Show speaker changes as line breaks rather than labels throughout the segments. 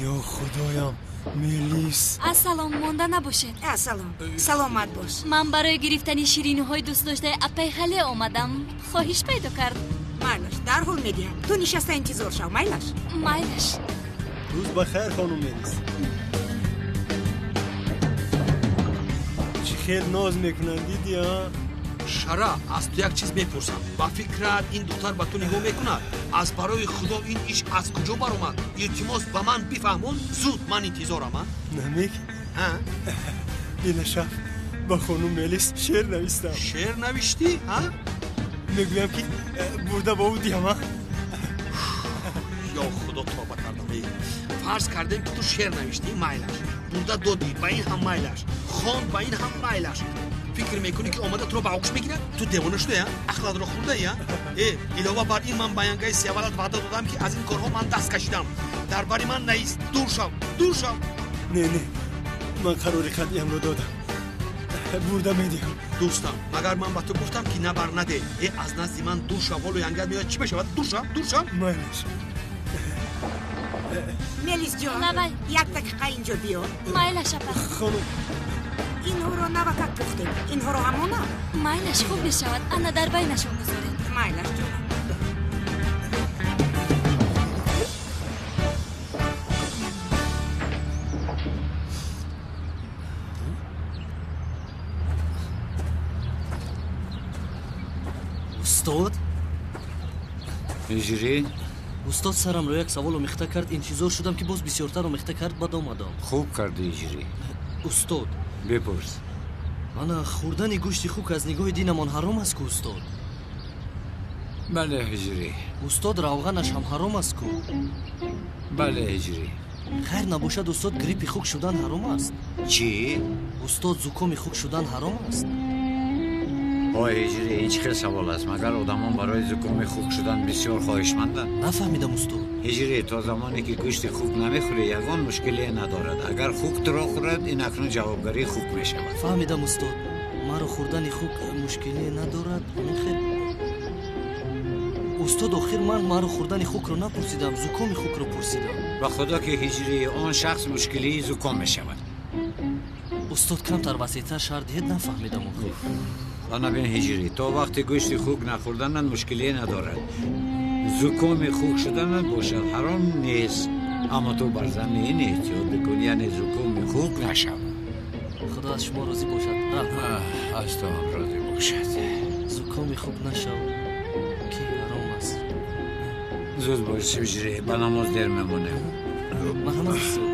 Ё худоям, Мелис.
Ассалом, монда набошед.
Ассалом, саломат бош.
Ман барои гирифтани шириниҳои дӯстдоштаи апаи Хале омадам. Хоҳиш пайдо кард.
Майлаш, дарҳол медиҳам. Ту нишаста интизор шав, майлаш?
Майлаш.
Рӯз ба хайр, хонум Мелис. Чӣ хел ноз мекунанд, дидӣ, а?
Шара, аз ту як чиз мепурсам. Ба фикрат ин духтар ба ту нигоҳ мекунад? Аз барои худо ин иш аз куҷо баромад? Илтимос ба ман бифаҳмон, зуд ман интизорам, а?
Намек?
Ҳа?
Ина шаб ба хонум Мелис шеър навиштам.
Шеър навиштӣ, ҳа?
Мегӯям ки бурда ба ӯ диҳам, а?
Ё худо, тоба кардам. Фарз кардем ки ту шеър навиштӣ, майлаш. Бурда додӣ, ба ин ҳам майлаш. Хонд, ба ин ҳам майлаш. Фикр мекунӣ ки омада туро ба оғӯш мегирад? Ту девона шуда, ақлатро хӯрда, я? Илова бар ин ман ба янгаи Сиёвалат ваъда додам ки аз ин корҳо ман даст кашидам. Дар бари ман наист. Дур шав, дур шав.
Не, не, ман қарори қатъиямро додам. Бурда медиҳам.
Дӯстам, магар ман ба ту гуфтам ки набар наде? Аз назди ман дур шав, ҳоло янгат меояд, чӣ мешавад? Дур шав, дур шав.
Майлаш.
Мелис ҷон, як дақиқа инҷо биё.
Майлаш, апа.
Хонум,
инҳоро навакак пухтем. Инҳоро ҳамона?
Майлаш, хуб мешавад. Ана дар байнашон гузоред.
Майлаш, ҷонам.
Устод?
Ҳиҷрӣ?
Устод, сарамро як савол омехта кард, интизор шудам ки боз бисёртар омехта кард, баъд омадам.
Хуб кардӣ, Ҳиҷрӣ.
Устод,
бипурс.
Ана хӯрдани гӯшти хук аз нигоҳи динамон ҳаром аст ку, устод?
Бале, Ҳиҷрӣ.
Устод, равғанаш ҳам ҳаром аст ку?
Бале, Ҳиҷрӣ.
Хайр набошад, устод, гриппи хук шудан ҳаром аст?
Чӣ?
Устод, зукоми хук шудан ҳаром аст?
Ой, Ҳиҷрӣ, ин чӣ хел савол аст? Магар одамон барои зукоми хук шудан бисёр хоҳишманданд?
Нафаҳмидам, устод.
Ҳиҷрӣ, то замоне ки гӯшти хук намехӯрӣ, ягон мушкилие надорад. Агар хук туро хӯрад, ин акнун ҷавобгарии хук мешавад.
Фаҳмидам, устод. Маро хӯрдани хук мушкилие надорад. Хел устод, охир ман маро хӯрдани хукро напурсидам, зукоми хукро пурсидам.
Ба худо ки Ҳиҷрӣ, он шахс мушкилии зуком мешавад.
Устод, камтар васеътар шарҳ диҳед, нафаҳмидам охир.
Ана бин, Ҳиҷрӣ, то вақти гӯшти хук нахӯрданат мушкилие надорад. Зукоми хук шуданат бошад ҳаром нест, аммо ту бар замин эҳтиёт бикун, яъне зукоми хук нашав.
Худо аз шумо розӣ бошад. Раҳмат.
Аз ту ҳам розӣ бошад.
Зукоми хук нашав, ки ҳаром аст.
Зуд бош, Ҳиҷрӣ, ба намоз дер мемонем.
Марҳамат, устод.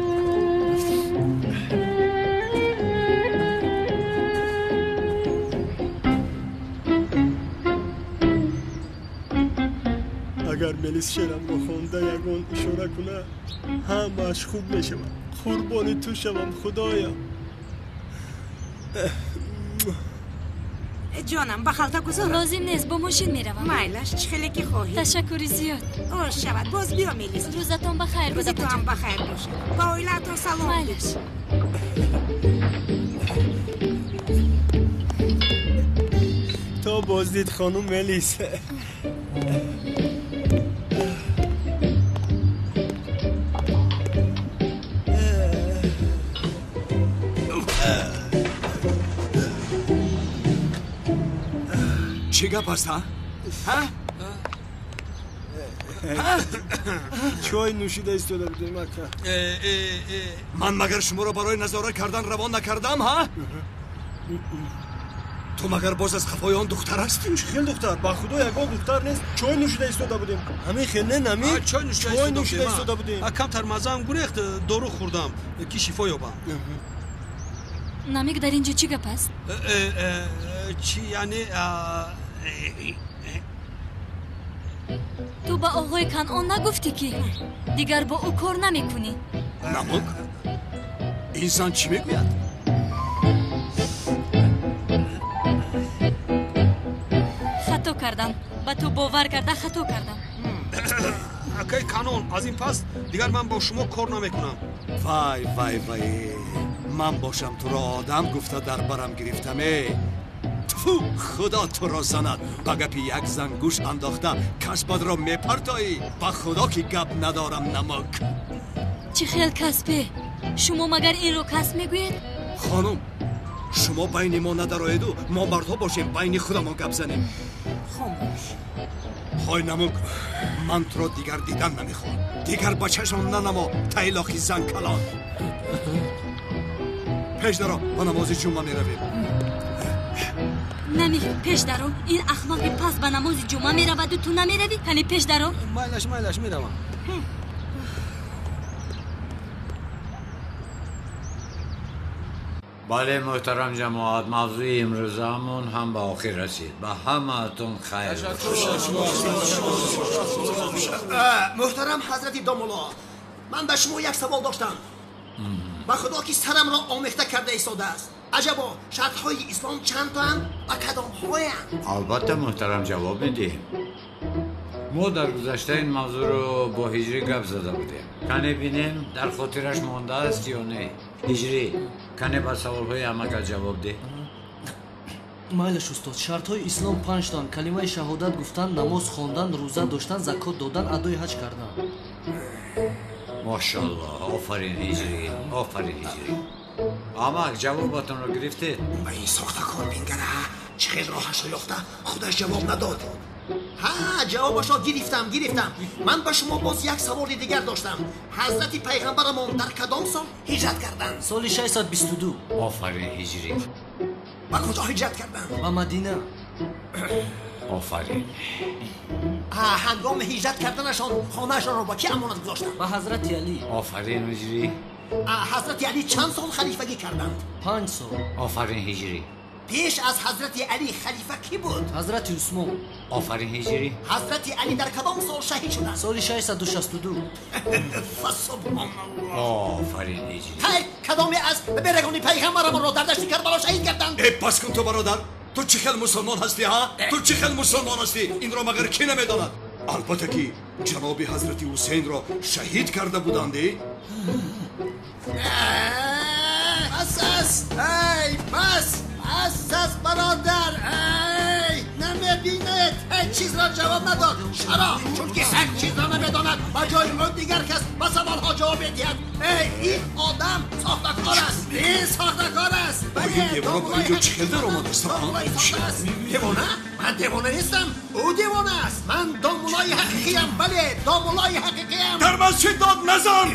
Агар Мелис шеърамро хонда ягон ишора кунад, ҳамааш хуб мешавад. Қурбони ту шавам, худоя.
Ҷонам, ба халта гузорам?
Лозим нест, бо мошин меравам.
Майлаш, чӣ хеле ки хоҳӣ.
Ташаккури зиёд.
Ош шавад, боз биё, Мелис.
Рӯзатон ба хайр
бод. Рӯзи ту ҳам ба хайр бошад. Ба оилаатон салом.
Майлаш.
То боздид, хонум Мелис.
Чӣ гап аст, ҳа? Ҳа?
Чой нӯшида истода будем, ака.
Ман магар шуморо барои назора кардан равон накардам, ҳа? Ту магар боз аз қафои он духтар ҳастӣ?
Чӣ хел духтар? Ба худо ягон духтар нест. Чой нӯшида истода будем. Ҳамин хел не, нами?
Чой
нӯшида истода будем.
Камтар мазаам гурехт, дору хӯрдам, ки шифо ёбам.
Намик, дар ин ҷо чӣ гап аст?
Чӣ, яъне
Ту ба оғои Канъон нагуфтӣ ки дигар бо ӯ кор намекунӣ?
Намук, ин зан чӣ мегӯяд?
Хато кардам, ба ту бовар карда хато кардам.
Акай Канъон, аз ин пас дигар ман бо шумо кор намекунам.
Вай, вай, вай, ман бошам туро одам гуфта дар барам гирифтаме. Тфу, худо туро занад. Ба гапи як зан гӯш андохта касбатро мепартоӣ. Ба худо ки гап надорам, Намук.
Чӣ хел касбе? Шумо магар инро касб мегӯед?
Хонум, шумо байни мо надароеду мо мардҳо бошем, байни худамон гап занем.
Хомӯш.
Ҳой намук, ман туро дигар дидан намехоҳам. Дигар ба чашмам нанамо, тайлоқи зан калон. Пеш даро, ба намози ҷумъа меравем.
Нами, пеш даро, ин ахмақи пас ба намози ҷумъа мераваду ту намеравӣ? Кани пеш даро.
Майлаш, майлаш, меравам.
Бале, муҳтарам ҷамоат, мавзӯи имрӯзаамон ҳам ба охир расид. Ба ҳамаатон хайр.
Муҳтарам ҳазрати домулло, ман ба шумо як савол доштам. Ба худо ки сарамро омехта карда истодааст. Аҷабо, шартҳои ислом чандтоанд ва кадомҳоянд?
Албатта, муҳтарам, ҷавоб медиҳем. Мо дар гузашта ин мавзӯъро бо ҳиҷрӣ гап зада будем. Кане бинем дар хотираш мондааст ё не. Ҳиҷрӣ, кане ба саволҳои амака ҷавоб деҳ.
Майлаш устод, шартҳои ислом панҷтоанд: калимаи шаҳодат гуфтан, намоз хондан, рӯза доштан, закот додан, адои ҳаҷ кардан.
Мошаллоҳ, офарин ҳиҷрӣ, офарин ҳиҷрӣ. Амак, ҷавобатонро гирифтед?
Ба ин сохтакор бингара, чӣ хел роҳашро ёфта худаш ҷавоб надод. Ҳа, ҷавобашро гирифтам, гирифтам. Ман ба шумо боз як саволи дигар доштам. Ҳазрати пайғамбарамон дар кадом сол ҳиҷрат карданд?
Соли 622.
Офарин ҳиҷрӣ.
Ба куҷо ҳиҷрат карданд?
Ба Мадина.
Офарин.
Ҳангоми ҳиҷрат карданашон хонаашонро ба кӣ амонат гузоштанд?
Ба ҳазрати Алӣ.
Офарин ҳиҷрӣ.
Ҳазрати Алӣ чанд сол халифагӣ карданд?
5 сол.
Офарин ҳиҷрӣ.
Пеш аз ҳазрати Алӣ халифа кӣ буд?
Ҳазрати Усмон.
Офарин ҳиҷрӣ.
Ҳазрати Алӣ дар кадом сол шаҳид шуданд?
Соли 662.
Фасубҳоналлоҳ.
Офарин ҳиҷрӣ.
Хайр, кадоме аз берагони пайғамбарамонро дар дашти Карбало шаҳид карданд?
Э, бас кун ту бародар. Ту чӣ хел мусулмон ҳастӣ, ҳа? Ту чӣ хел мусулмон ҳастӣ? Инро магар кӣ намедонад? Албатта ки ҷаноби ҳазрати Ҳусейнро шаҳид карда буданд.
Бас аст, эй, бас! Бас аст, бародар, эй! Намебинед, ҳеҷ чизро ҷавоб надод. Чаро? Чунки ҳеҷ чизро намедонад. Ба ҷои ӯ дигар кас ба саволҳо ҷавоб медиҳад. Эй, ин одам сохтакор аст. Ин сохтакор аст.
Ин девона ба инҷо чӣ хел даромадааст?
Девона? Ман девона нестам. Ӯ девона аст. Ман домуллои ҳақиқиям. Бале, домуллои ҳақиқиям.
Дар масҷид дод назан!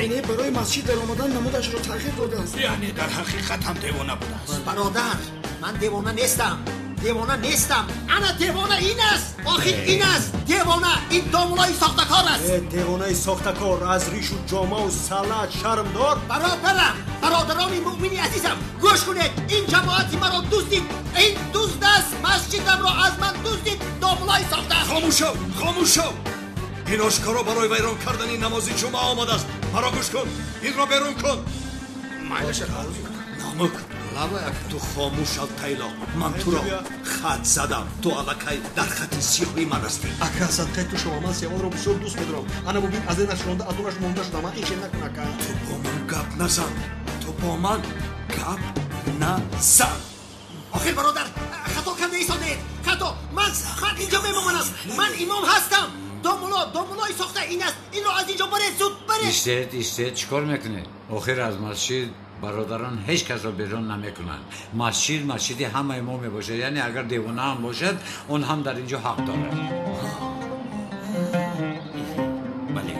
Ин барои масҷид даромадан намудашро тағйир додааст.
Яъне дар ҳақиқат ҳам девона будааст.
Бародар, ман девона нестам. Девона нестам. Ана девона ин аст. Охир ин аст. Девона ин домуллои сохтакор аст.
Девонаи сохтакор аз ришу ҷомаву салат шармдор.
Бародарам, бародарони муъмини азизам, гӯш кунед. Ин ҷамоати маро дуздид. Ин дузд аст. Масҷидамро аз ман дуздид. Домуллои сохта.
Хомӯш шав, хомӯш шав. Ин ошкоро барои вайрон кардани намози ҷумъа омадааст. Маро гӯш кун, инро берун кун. Намук, ту хомӯш шав тайлоқ. Ман туро хат задам. Ту аллакай дар хати сиёҳи ман ҳастӣ.
Ака, садқаи ту шава, ман сиёҳонро бисёр дӯст медорам. Ана бубин, аз инаш ронда, аз онаш монда шудам. Ман ин хел накун, ака.
Ту бо ман гап назан. Ту бо ман гап назан.
Охир бародар, хато карда истодед. Хато. Ман инҷо мемонам. Ман имом ҳастам. Домулло, домуллои сохта ин аст. Инро аз инҷо баред, зуд баред.
Истед, истед, чӣ кор мекунед? Охир аз масҷид бародарон ҳеҷ касро берун намекунанд. Масҷид масҷиди ҳамаи мо мебошад. Яъне агар девона ҳам бошад, он ҳам дар инҷо ҳақ дорад.
Бале.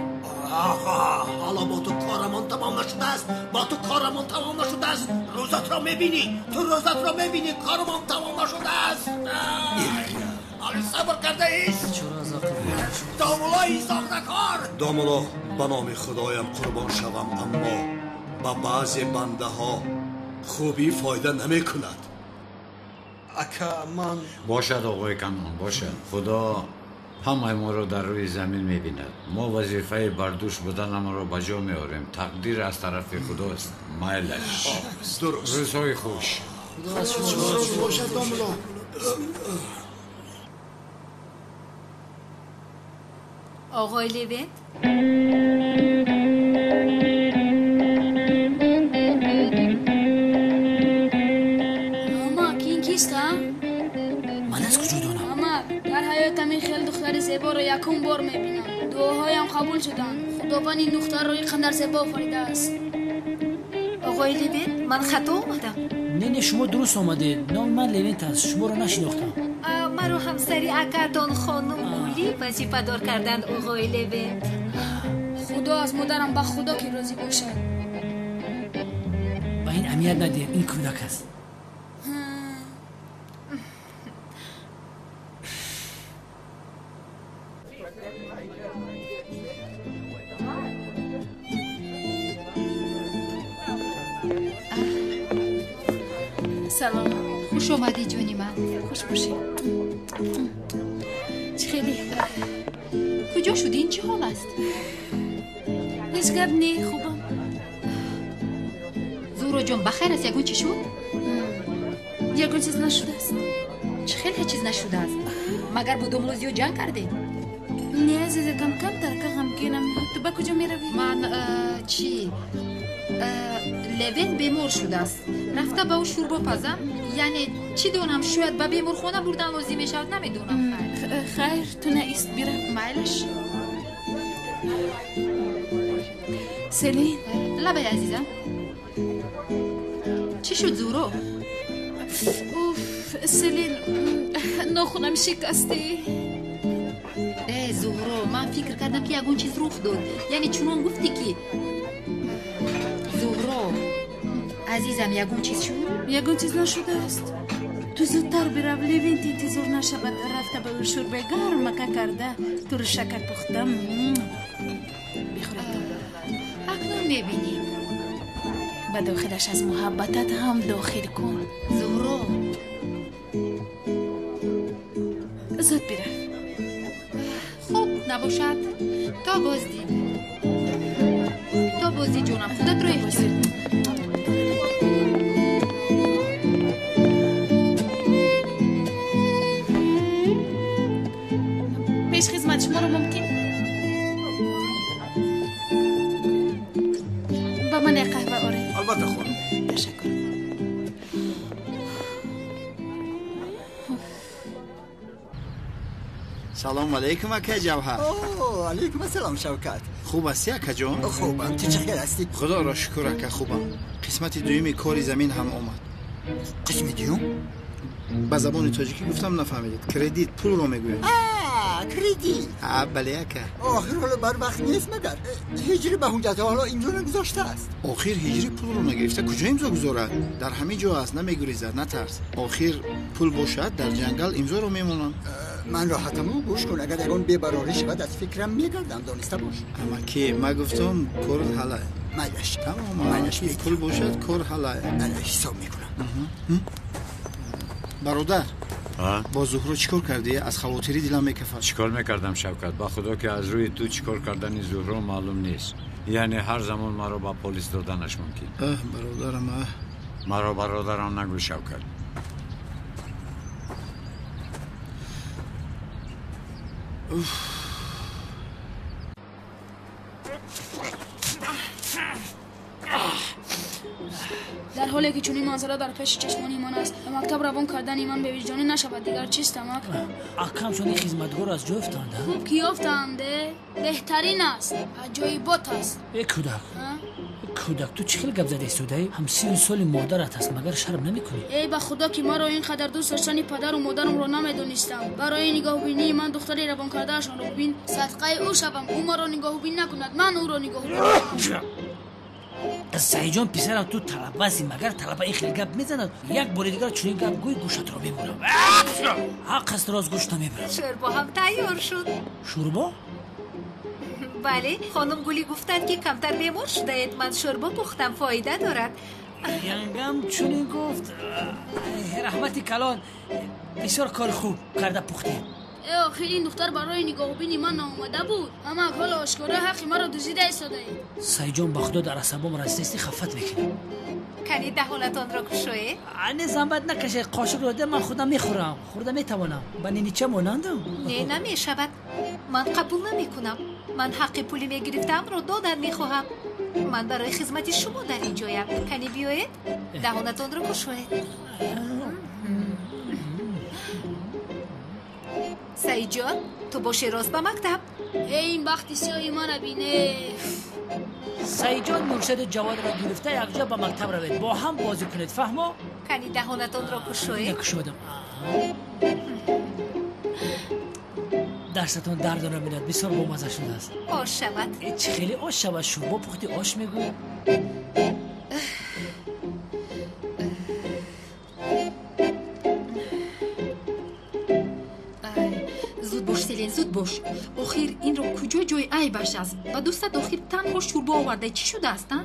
Ҳоло бо ту корамон тамом нашудааст. Бо ту корамон тамом нашудааст. Рӯзатро мебинӣ. Ту рӯзатро мебинӣ. Корамон тамом нашудааст. ҳоло сабр кардаист. Домуллои сохтакор.
Домулло, ба номи худоям қурбон шавам, аммо ба баъзе бандаҳо хубӣ фоида намекунад.
Ака, ман
бошад, оғои Канон, бошад. Худо ҳамаи моро дар рӯи замин мебинад. Мо вазифаи бардӯш буданамонро ба ҷо меорем. Тақдир аз тарафи худост. Майлаш.
Дуруст.
Рӯзҳои хуш.
Бошад, домулло.
Оғои Левент?
Амак, ин кист, а?
Ман аз куҷо донам?
Амак, дар ҳаётам ин хел духтари зеборо якум бор мебинам. Дуоҳоям қабул шуданд. Худованд ин духтарро ин қадар зебо офаридааст.
Оғои Левент, ман хато омадам.
Не, не, шумо дуруст омадед. Номи ман Левент аст, шуморо нашинохтам.
Маро ҳамсари акатон хонум Гулӣ вазифадор карданд, оғои Левент.
Худо аз модарам ба Худо ки розӣ бошад.
Ба ин аҳамият надиҳед, ин кӯдак аст.
Салом.
Хуш омадӣ, ҷони ман.
Хуш бошӣ. Чӣ хеле?
Куҷо шудӣ? Ин чӣ ҳол аст?
Ҳеҷ гап не, хубам.
Зуҳроҷон, ба хайр аст? Ягон чӣ шуд?
Ягон чиз нашудааст.
Чӣ хел ҳеҷ чиз нашудааст? Магар бо домло зиёд ҷанг кардед?
Не, азизакам, камтарка ғамгинам. Ту ба куҷо меравӣ?
Ман чӣ? Левент бемор шудааст. Рафта ба ӯ шӯрбо пазам? Яъне чӣ донам, шояд ба беморхона бурдан лозим мешавад, намедонам.
Хайр, ту наист, бирав.
Майлаш.
Селин.
Лабай, азизам. Чӣ шуд, Зуҳро?
Уф, Селин, нохунам шикастӣ.
Э, Зуҳро, ман фикр кардам, ки ягон чиз рух дод. Яъне чунон гуфтӣ, ки Зуҳро, азизам, ягон чиз шуд?
Ягон чиз нашудааст. Ту зудтар бирав, Левент интизор нашавад. Рафта ба ӯ шӯрбаи гармака карда, туру шакар пухтам. Бихӯред.
Акнун мебинем.
Ба дохилаш аз муҳаббатат ҳам дохил кун.
Зуҳро,
зуд бирав.
Хуб набошад, то боздид. То боздид, ҷонам, худатро эҳтиёт.
Пешхизмат, шуморо мумкин? Ба ман як қаҳва оред.
Албатта, хонум.
Ташаккур.
Салом алейкум, ака Ҷавҳар.
О, алейкум ассалом, Шавкат.
Хуб ҳастӣ, акаҷон?
Хубам, ту чӣ хел ҳастӣ?
Худоро шукр, ака, хубам. Қисмати дуюми кори замин ҳам омад.
Қисми дуюм?
Ба забони тоҷикӣ гуфтам, нафаҳмидед. Кредит, пулро мегӯям.
Кредит?
Бале, ака.
Охир ҳоло барвақт нест магар? Ҳиҷрӣ ба ҳуҷҷатҳо ҳоло имзо нагузоштааст.
Охир ҳиҷрӣ пулро нагирифта куҷо имзо гузорад? Дар ҳамин ҷо аст, намегурезад, натарс. Охир пул бошад, дар ҷангал имзоро мемонам.
Ман роҳатаму гӯш кун, агар ягон бебарорӣ шавад, аз фикрам мегардам, дониста бош.
Амаки, ма гуфтам, кор ҳалай.
Майлаш.
Тамом, пул бошад, кор ҳалай.
Ҳисоб мекунам.
Бародар, бо Зуҳро чӣ кор кардӣ? Аз хавотирӣ дилам мекафад.
Чӣ кор мекардам, Шавкат? Ба худо ки аз рӯи ту чӣ кор кардани Зуҳро маълум нест. Яъне ҳар замон маро ба полис доданаш мумкин.
Аҳ, бародарам, аҳ.
Маро бародарам нагӯ, Шавкат.
Уф.
Дар ҳоле ки чунин манзара дар пеши чашмони ман аст, ба мактаб равон кардани ман бевиҷдонӣ нашавад, дигар чист, амак?
Акам, чунин хизматгор аз ҷо ёфтанд?
Хуб ки ёфтанд, беҳтарин аст, аҷоибот аст.
Э, кӯдак, кӯдак, ту чӣ хел гап зада истодаӣ? Ҳам 30 соли модарат аст, магар шарм намекунӣ?
Эй, ба худо ки маро ин қадар дӯст доштани падару модарамро намедонистам. Барои нигоҳубинии ман духтари равон кардаашонро бибин, садқаи ӯ шавам, ӯ маро нигоҳубин накунад, ман ӯро нигоҳубин кунам.
Саидҷон, писарам, ту талабаси, магар талаба ин хел гап мезанад? Як бори дигар чунин гап гӯй, гӯшатро мебурам. Ҳақ аст, рост гӯш намебурам.
Шӯрбо ҳам тайёр шуд.
Шӯрбо?
Бале, хонум Гулӣ гуфтанд, ки камтар бемор шудаед. Ман шӯрбо пухтам, фоида дорад.
Янгам чунин гуфт. Раҳмати калон, бисёр кори хуб карда пухтед.
Э, охир ин духтар барои нигоҳубини ман наомада буд. Амак, ҳоло ошкоро ҳаққи маро дуздида истодаед.
Саидҷон, ба худо дар асабом расидасти, хафат мекунӣ.
Кани даҳонатонро кушоед.
Не, заҳмат накашед, қошиқро де, ман худам мехӯрам, хӯрда метавонам. Ба нинича монандам.
Не, намешавад. Ман қабул намекунам. Ман ҳаққи пули мегирифтаамро додан мехоҳам. Ман барои хизмати шумо дар ин ҷоям. Кани биёед, даҳонатонро кушоед. Саидҷон, ту боши рост ба мактаб.
Эй, ин бахти сиёҳи мана бин.
Саидҷон Муршеду Ҷаводро гирифта якҷо ба мактаб равед, бо ҳам бозӣ кунед, фаҳмо?
Кани даҳонатонро кушоед.
Кушодам. Дарсатон дардо намебинад, бисёр бомаза шудааст.
Ош шавад.
Чӣ хеле ош шавад, шӯрбо пухти ош мегӯй.
Зуд бош, Селен, зуд бош. Охир инро куҷо ҷои айбаш аст? Ба дӯстат охир танҳо шӯрбо оварда, чӣ шудааст, а?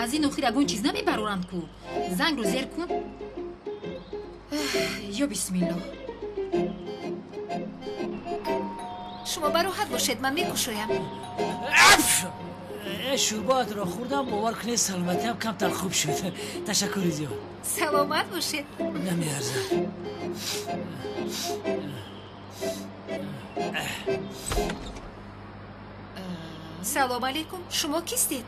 Аз ин охир ягон чиз намебароранд ку. Зангро зер кун. Ё бисмиллоҳ.
Шумо бароҳат бошед, ман мекушоям.
Шӯрбоатро хӯрдам, бовар кунед, саломатиам камтар хуб шуд. Ташаккури зиёд.
Саломат бошед.
Намеарзад.
Салом алейкум, шумо кистед?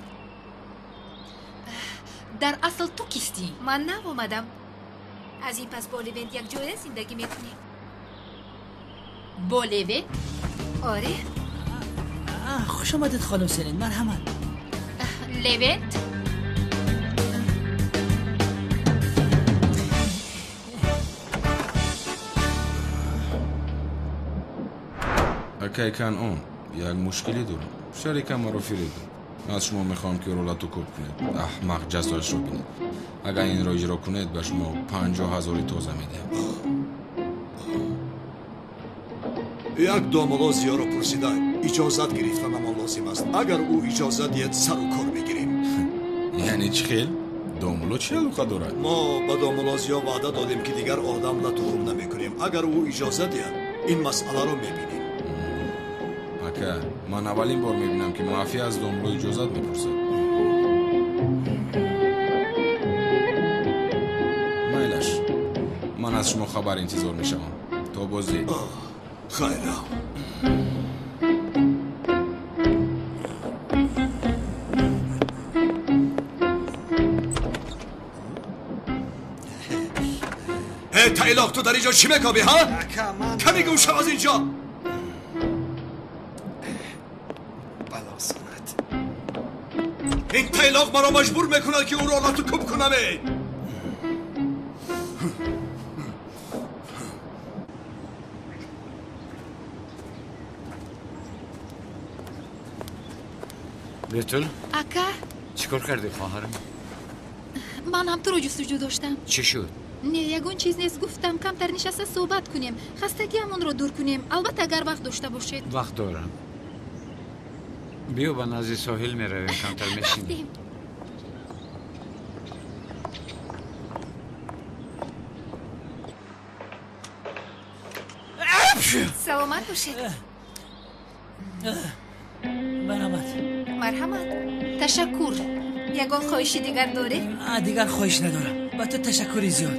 Дар асл ту кистӣ?
Ман нав омадам. Аз ин пас бо Левент якҷоя зиндагӣ мекунем.
Бо Левент?
Оре.
Хуш омадед, хонум Селин, марҳамат.
Левент?
Акай Канъон, як мушкилӣ дорам. Шарика маро фиреб дод. Аз шумо мехоҳам ки ӯро латукӯб кунед. Аҳмақ ҷазояшро бинед. Агар инро иҷро кунед, ба шумо 50 ҳазори тоза медиҳам.
Як домуло зиёро пурсида иҷозат гирифтанамон лозим аст. Агар ӯ иҷозат диҳад, сару кор мегирем.
Яъне чӣ хел? Домуло чӣ алоқа дорад?
Мо ба домуло зиё ваъда додем, ки дигар одам латукӯб намекунем. Агар ӯ иҷозат диҳад, ин масъаларо мебинем.
Ака, ман аввалин бор мебинам, ки мафия аз домуло иҷозат мепурсад. Майлаш, ман аз шумо хабар интизор мешавам. То боздид.
Хайрам. Э, тайлоқ, ту дар инҷо чӣ мекобӣ, ҳа? Каме гум шав аз инҷо. Ин тайлоқ маро маҷбур мекунад, ки ӯро латукӯб кунам.
Бетул?
Ака?
Чӣ кор кардӣ, хоҳарам?
Ман ҳам туро ҷустуҷӯ доштам.
Чӣ шуд?
Не, ягон чиз нест. Гуфтам камтар нишаста суҳбат кунем, хастагиамонро дур кунем. Албатта, агар вақт дошта бошед.
Вақт дорам. Биё ба назди соҳил меравем, камтар мешинем.
Саломат бошед.
Марҳамат.
Марҳамат.
Ташаккур.
Ягон хоҳиши дигар доред?
Дигар хоҳиш надорам. Ба ту ташаккури зиёд.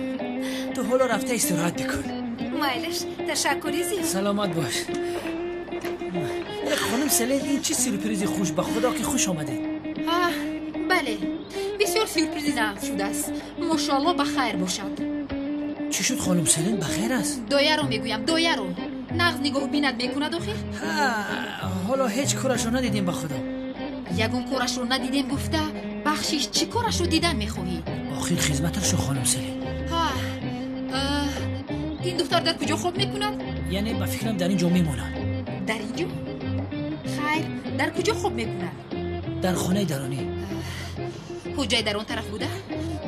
Ту ҳоло рафта истироҳат бикун.
Майлаш, ташаккури зиёд.
Саломат бош. Хонум Селин, ин чӣ сюрпризи хуш, ба худо ки хуш омадед.
Бале, бисёр сюрпризи нағз шудааст. Мошоалло, ба хайр бошад.
Чӣ шуд, хонум Селин, ба хайр аст?
Дояро мегӯям, дояро. Нағз нигоҳбинат мекунад охир?
Ҳоло ҳеҷ корашро надидем, ба худо.
Ягон корашро надидем гуфта, бахшиш, чӣ корашро дидан мехоҳӣ?
Охир хизматашро, хонум Селин.
Ин духтар дар куҷо хоб мекунад?
Яъне ба фикрам дар ин ҷо мемонад.
Дар ин ҷо? Хайр, дар куҷо хоб мекунад?
Дар хонаи дарунӣ.
Ҳуҷраи дар он тараф буда?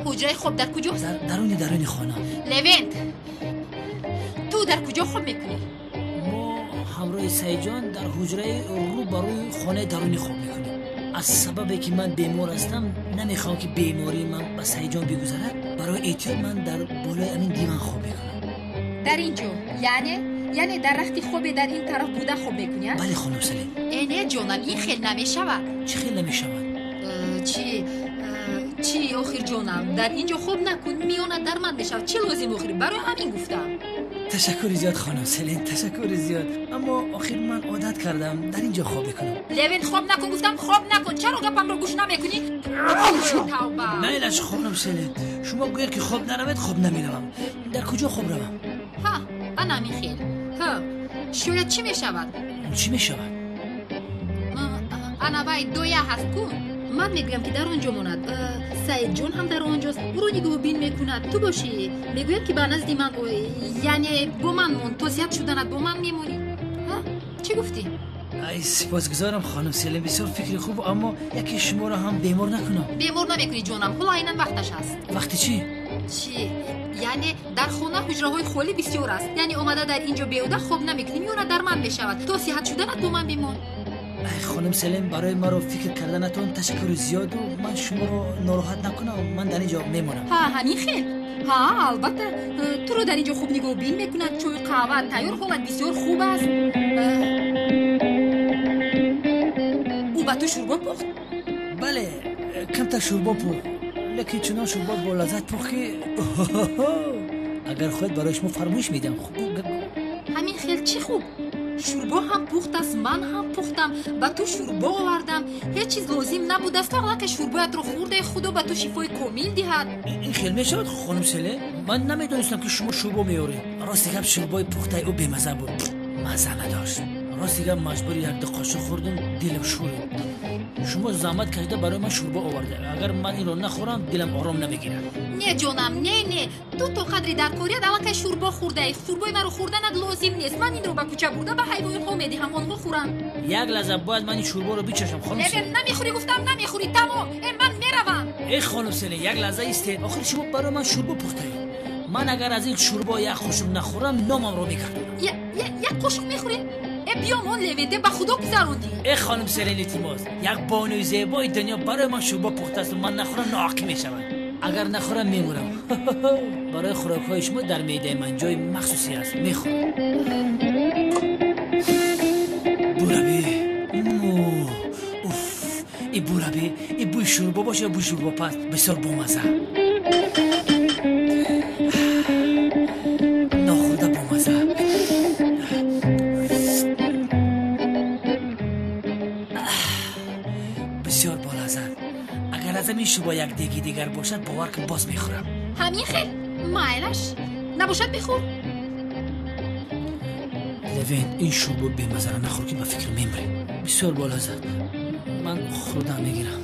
Ҳуҷраи хоб дар куҷост?
Даруни хона.
Левент, ту дар куҷо хоб мекунӣ?
Мо ҳамроҳи Саидҷон дар ҳуҷраи рӯ ба рӯи хонаи дарунӣ хоб мекунем. Аз сабабе ки ман бемор ҳастам, намехоҳам ки бемории ман ба Саидҷон бигузарад. Барои эҳтиёт ман дар болои ҳамин диван хоб мекунам.
Дар ин ҷо? Яъне дар рахти хобе дар ин тараф буда хоб мекунӣ?
Бале, хонум Селин.
Э, не ҷонам, ин хел намешавад.
Чӣ хел намешавад?
Чӣ охир ҷонам, дар ин ҷо хоб накун, миёнат дарманд мешавад. Чӣ лозим охир? Барои ҳамин гуфтам.
Ташаккури зиёд, хонум Селин, ташаккури зиёд. Аммо охир ман одат кардам, дар ин ҷо хоб мекунам.
Левин, хоб накун гуфтам, хоб накун. Чаро гапамро гӯш намекунӣ? Тавба.
Майлаш, хонум Селин, шумо гӯед ки хоб наравед, хоб намеравам. Дар куҷо хоб равам?
Ҳа, ана ҳамин хел. Ҳа, шояд чӣ мешавад?
Чӣ мешавад?
Ана вай доя ҳаст ку. Ман мегӯям ки дар он ҷо монад. Саидҷон ҳам дар он ҷост, ӯро нигоҳубин мекунад. Ту бошӣ, мегӯям ки ба назди ман, яъне бо ман мон, то сиҳат шуданат бо ман мемонӣ. Чӣ гуфтӣ?
Ай, сипосгузорам хонум Селин, бисёр фикри хуб, аммо яке шуморо ҳам бемор накунам.
Бемор намекунӣ ҷонам, ҳоло айнан вақташ аст.
Вақти чӣ?
Чӣ? Яъне дар хона ҳуҷраҳои холӣ бисёр аст. Яъне омада дар ин ҷо беҳуда хоб намекунӣ, миёна дар ман мешавад. То сиҳат шуданат бо ман бимон.
Ай хонум Селин, барои маро фикр карданатон ташаккури зиёду ман шуморо нороҳат накунам, ман дар ин ҷо мемонам.
Ҳа, ҳамин хел. Ҳа, албатта. Туро дар ин ҷо хуб нигоҳубин мекунанд, чою қаҳва тайёр, ҳолат бисёр хуб аст. Ӯ ба ту шӯрбо пухт?
Бале, камтар шӯрбо пухт, лекин чунон шӯрбо бо лаззат пухт ки агар хоҳед барои шумо фармоиш медиҳам.
Ҳамин хел чӣ хуб? Шӯрбо ҳам пухтааст, ман ҳам пухтам, ба ту шӯрбо овардам. Ҳеҷ чиз лозим набудааст, то аллакай шӯрбоятро хӯрде, Худо ба ту шифои комил диҳад.
Ин хел мешавад хонум Селин? Ман намедонистам ки шумо шӯрбо меоред. Рости гап, шӯрбои пухтаи ӯ бемазза буд, мазза надошт. Рости гап, маҷбури якду қошуқ хӯрдум, дилам шӯрид. Шумо заҳмат кашида барои ман шӯрбо оварда, агар ман инро нахӯрам дилам ором намегирад.
Не ҷонам, не, не, ту то қадри дар корият аллакай шӯрбо хӯрдаӣ. Шӯрбои маро хӯрданат лозим нест. Ман инро ба кӯча бурда ба ҳайвонҳо медиҳам, онҳо хӯранд.
Як лаҳза, бояд ман ин шӯрборо бичашам хонум.
Э, намехӯрӣ гуфтам, намехӯрӣ, тамом. Э, ман меравам.
Э хонум Селин, як лаҳза истед. Охир шумо барои ман шӯрбо пухтаед. Ман агар аз ин шӯрбо як қошуқ нахӯрам, номамро мегардонам.
Як қошуқ мехӯрӣ? Э, биё мон Левенте, ба Худо гузарондӣ.
Э хонум Селин, илтимос, як бонуи зебои дунё барои ман шӯрбо пухтааст, ман нахӯрам ноақӣ мешавад. Агар нахӯрам мемурам. Барои хӯрокҳои шумо дар меъдаи ман ҷои махсусе аст, мехӯрам. Бураби, уф, и бураби, и бӯи шӯрбо боша ё бӯи шӯрбопаз, бисёр бомазза. Нохӯрда бомазза. Бисёр болаззат. Агар аз ҳамин шӯрбо як деги дигар бошад, бовар кун боз мехӯрам.
Ҳамин хел? Майлаш. Набошад бихӯр.
Левент, ин шӯрбо бемаззаро нахӯр ки ба фикр мемирӣ. Бисёр болаззат. Ман хӯрдан мегирам.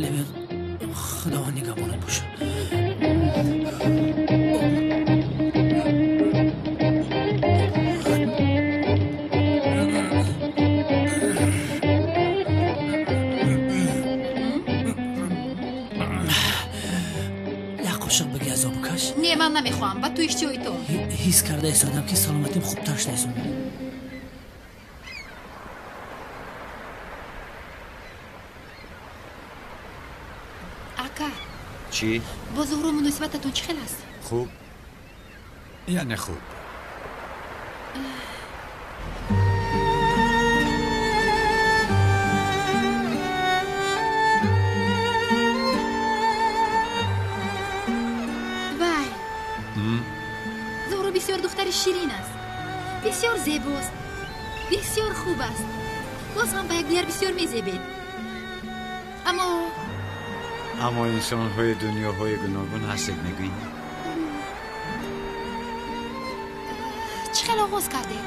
Левент, Худованд нигаҳбонат бошад.
Не, ман намехоҳам, ба ту иштиҳои то.
Ҳис карда истодам ки саломатим хубтар шуда истодам.
Ака.
Чӣ?
Бо Зуҳро муносибататон чӣ хел аст?
Хуб, яъне хуб.
Вай, Зуҳро бисёр духтари ширин аст, бисёр зебост, бисёр хуб аст. Боз ҳам ба якдигар бисёр мезебед.
Аммо инсонҳои дунёҳои гуногун ҳастед, мегӯӣ?
Чӣ хел оғоз кардед?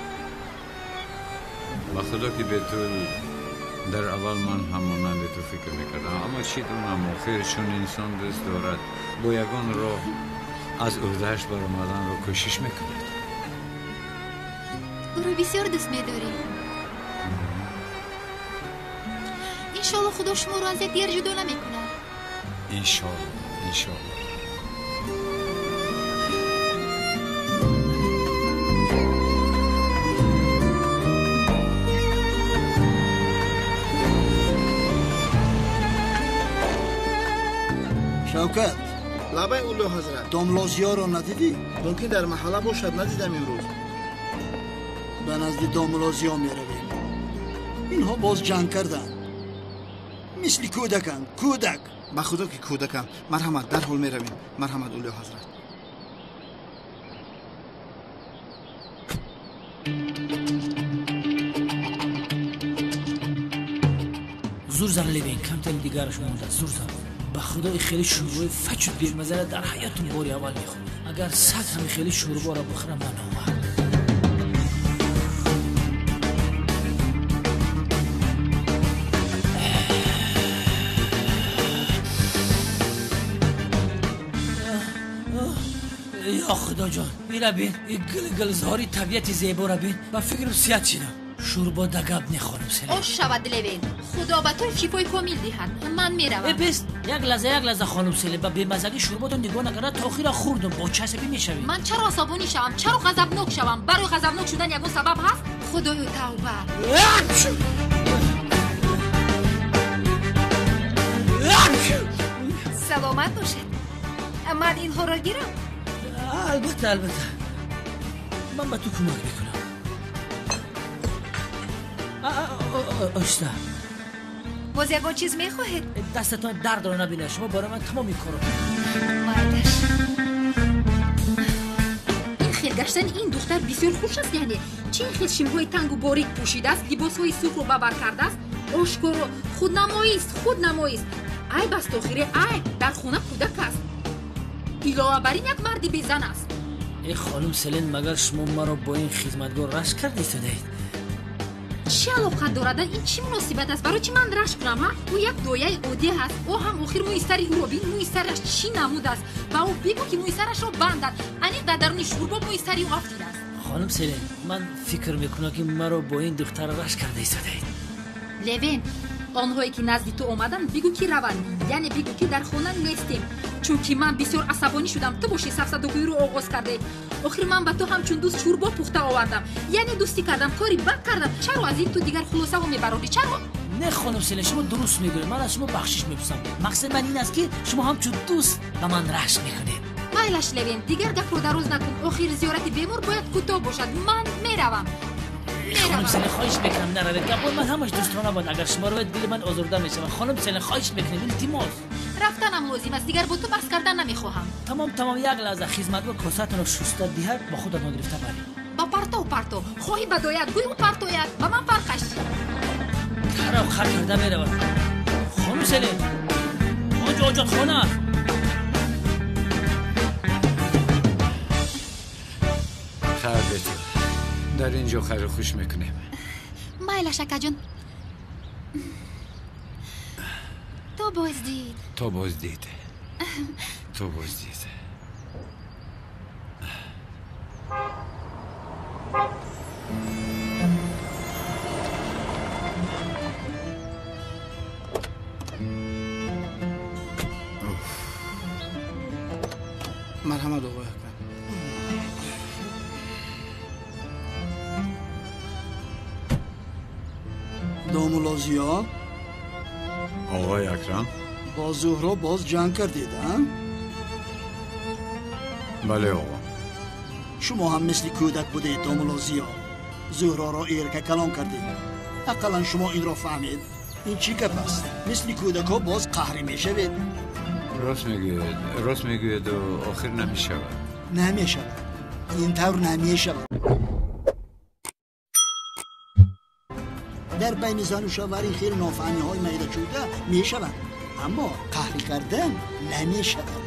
Ба Худо ки бе ту дар аввал ман ҳам монанди ту фикр мекардам, аммо чӣ донам, охир чун инсон дӯст дорад, бо ягон роҳ аз ӯҳдааш баромаданро кӯшиш мекунад.
Ӯро бисёр дӯст медорӣ. Иншоалло Худо шуморо аз якдигар ҷудо намекунад.
Иншоалло, иншоалло.
Шавкат,
лабай Улло ҳазрат.
Домлозиёро надидӣ?
Мумкин дар маҳалла бошад, надидам имрӯз.
Ба назди домлозиё меравем. Инҳо боз ҷанг карданд. Мисли кӯдаканд, кӯдак.
Ба Худо ки кӯдакам. Марҳамат, дарҳол меравем. Марҳамат, Улло ҳазрат.
Зур зан Левин, камтари дигараш монда, зур зан. Ба Худо ин хеле шӯрбои фачу бемаззара дар ҳаётум бори аввал мехӯрам. Агар саг ҳами хеле шӯрборо бихӯрам, ман номард. Ё Худоҷон, ира бин, ин гулгулзори табиати зеборо бин. Ба фикрам сиҳат шидам. Шӯрбо да гап нехонам Селин.
Ош шавад Левен. Худо ба ту шифои комил диҳад. Ман меравам.
Бес, як лаҳза, як лаҳза хонум Селин, ба бемазагӣ шӯрботон нигоҳ накарда то охира хӯрдум. Бо чӣ асабӣ мешавӣ?
Ман чаро асабонӣ шавам? Чаро ғазабнок шавам? Барои ғазабнок шудан ягон сабаб ҳаст? Худоё тавба. Саломат бошед. Ман инҳоро гирам?
Албатта, албатта. Ман ба ту кӯмак мекунам. Оҳиста.
Боз ягон чиз мехоҳед?
Дастатон дардро набинад. Шумо барои ман тамоми корро.
Майлаш.
Ин хел гаштани ин духтар бисёр хуш аст, яъне чӣ ин хел шимҳои тангу борик пӯшидааст, либосҳои сурхро бабар кардааст, ошкоро худнамоист, худнамоист. Айб аст охире, айб. Дар хона кӯдак аст. Илова бар ин як марди безан аст.
Э хонум Селин, магар шумо маро бо ин хизматгор рашк карда истодаед?
Чӣ алоқа дорад? Ин чӣ муносибат аст? Барои чӣ ман рашк кунам, ҳа? Ӯ як дояи оддӣ ҳаст. Ӯ ҳам охир мӯи сари ӯро бин, мӯи сараш чӣ намуд аст. Ба ӯ бигӯ ки мӯи сарашро бандад. Аниқ дар даруни шӯрбо мӯи сари ӯ афтидааст.
Хонум Селин, ман фикр мекунам ки маро бо ин духтар рашк карда истодаед.
Левен, онҳое ки назди ту омаданд, бигӯ ки раванд, яъне бигӯ ки дар хона нестем, чунки ман бисёр асабонӣ шудам. Ту бошӣ сафсадогӯиро оғоз кардаӣ. Охир ман ба ту ҳамчун дӯст шӯрбо пухта овардам, яъне дӯстӣ кардам, кори бад кардам. Чаро аз ин ту дигар хулосаҳо мебарорӣ? Чаро?
Не хонум Селин, шумо дуруст мегӯед. Ман аз шумо бахшиш мепурсам. Мақсади ман ин аст ки шумо ҳамчун дӯст ба ман рашк мекунед.
Майлаш Левен, дигар гапро дароз накун. Охир зиёрати бемор бояд кӯтоҳ бошад. Ман меравам.
Хонум Селин, хоҳиш мекунам наравед. Гапҳои ман ҳамаш дӯстона буд. Агар шумо равед, дили ман озурда мешавад. Хонум Селин, хоҳиш мекунем, илтимос.
Рафтанам лозим аст, дигар бо ту баҳс кардан намехоҳам.
Тамом, тамом, як лаҳза. Хизматгор косаатонро шуста диҳад, бо худатон гирифта баред.
Ба партов партов. Хоҳӣ ба доят, гӯй ӯ партояд. Ба ман фарқаш чи?
Тараф хар карда меравад. Хонум Селин, он ҷо оҷотхона аст.
Хайр бету, дар ин ҷо хайру хуш мекунем.
Майлаш акаҷон. То боздид.
То боздид. То боздид.
Марҳамат оғои Акрам.
Домулло Зиё.
Оғои Акрам,
бо Зуҳро боз ҷанг кардед, а?
Бале оғо.
Шумо ҳам мисли кӯдак будед, домулло Зиё. Зуҳроро эрка калон кардед. Ақаллан шумо инро фаҳмед. Ин чӣ гап аст? Мисли кӯдакҳо боз қаҳрӣ мешавед.
Рост мегӯед, рост мегӯед, охир намешавад.
Намешавад. Ин тавр намешавад. Дар байни зану шавҳар ин хеле нофаҳмиҳои майдашуда мешаванд, аммо қаҳрӣ кардан намешавад.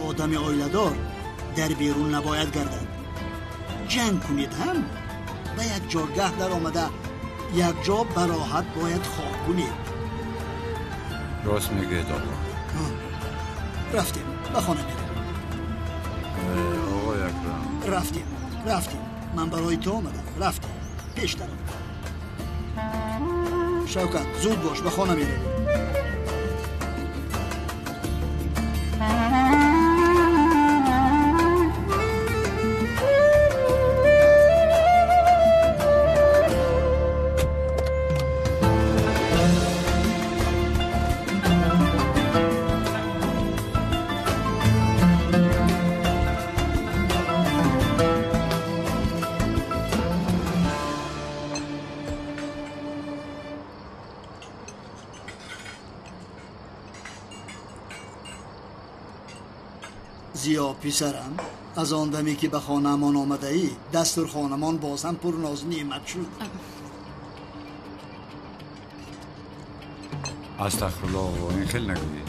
Одами оиладор дар берун набояд гардад. Ҷанг кунед ҳам ба як ҷойгаҳ даромада якҷо бароҳат бояд хоб кунед.
Рост мегӯед оғо.
Рафтем, ба хона меравем.
Оғои Акрам.
Рафтем, рафтем. Ман барои ту омадам. Рафтем, пеш даром. Шавкат, зуд бош, ба хона меравем. Зиё писарам, аз он даме ки ба хонаамон омадаӣ, дастурхонамон боз ҳам пурнозу неъмат шуд.
Астағфирулло оғо, ин хел нагӯед.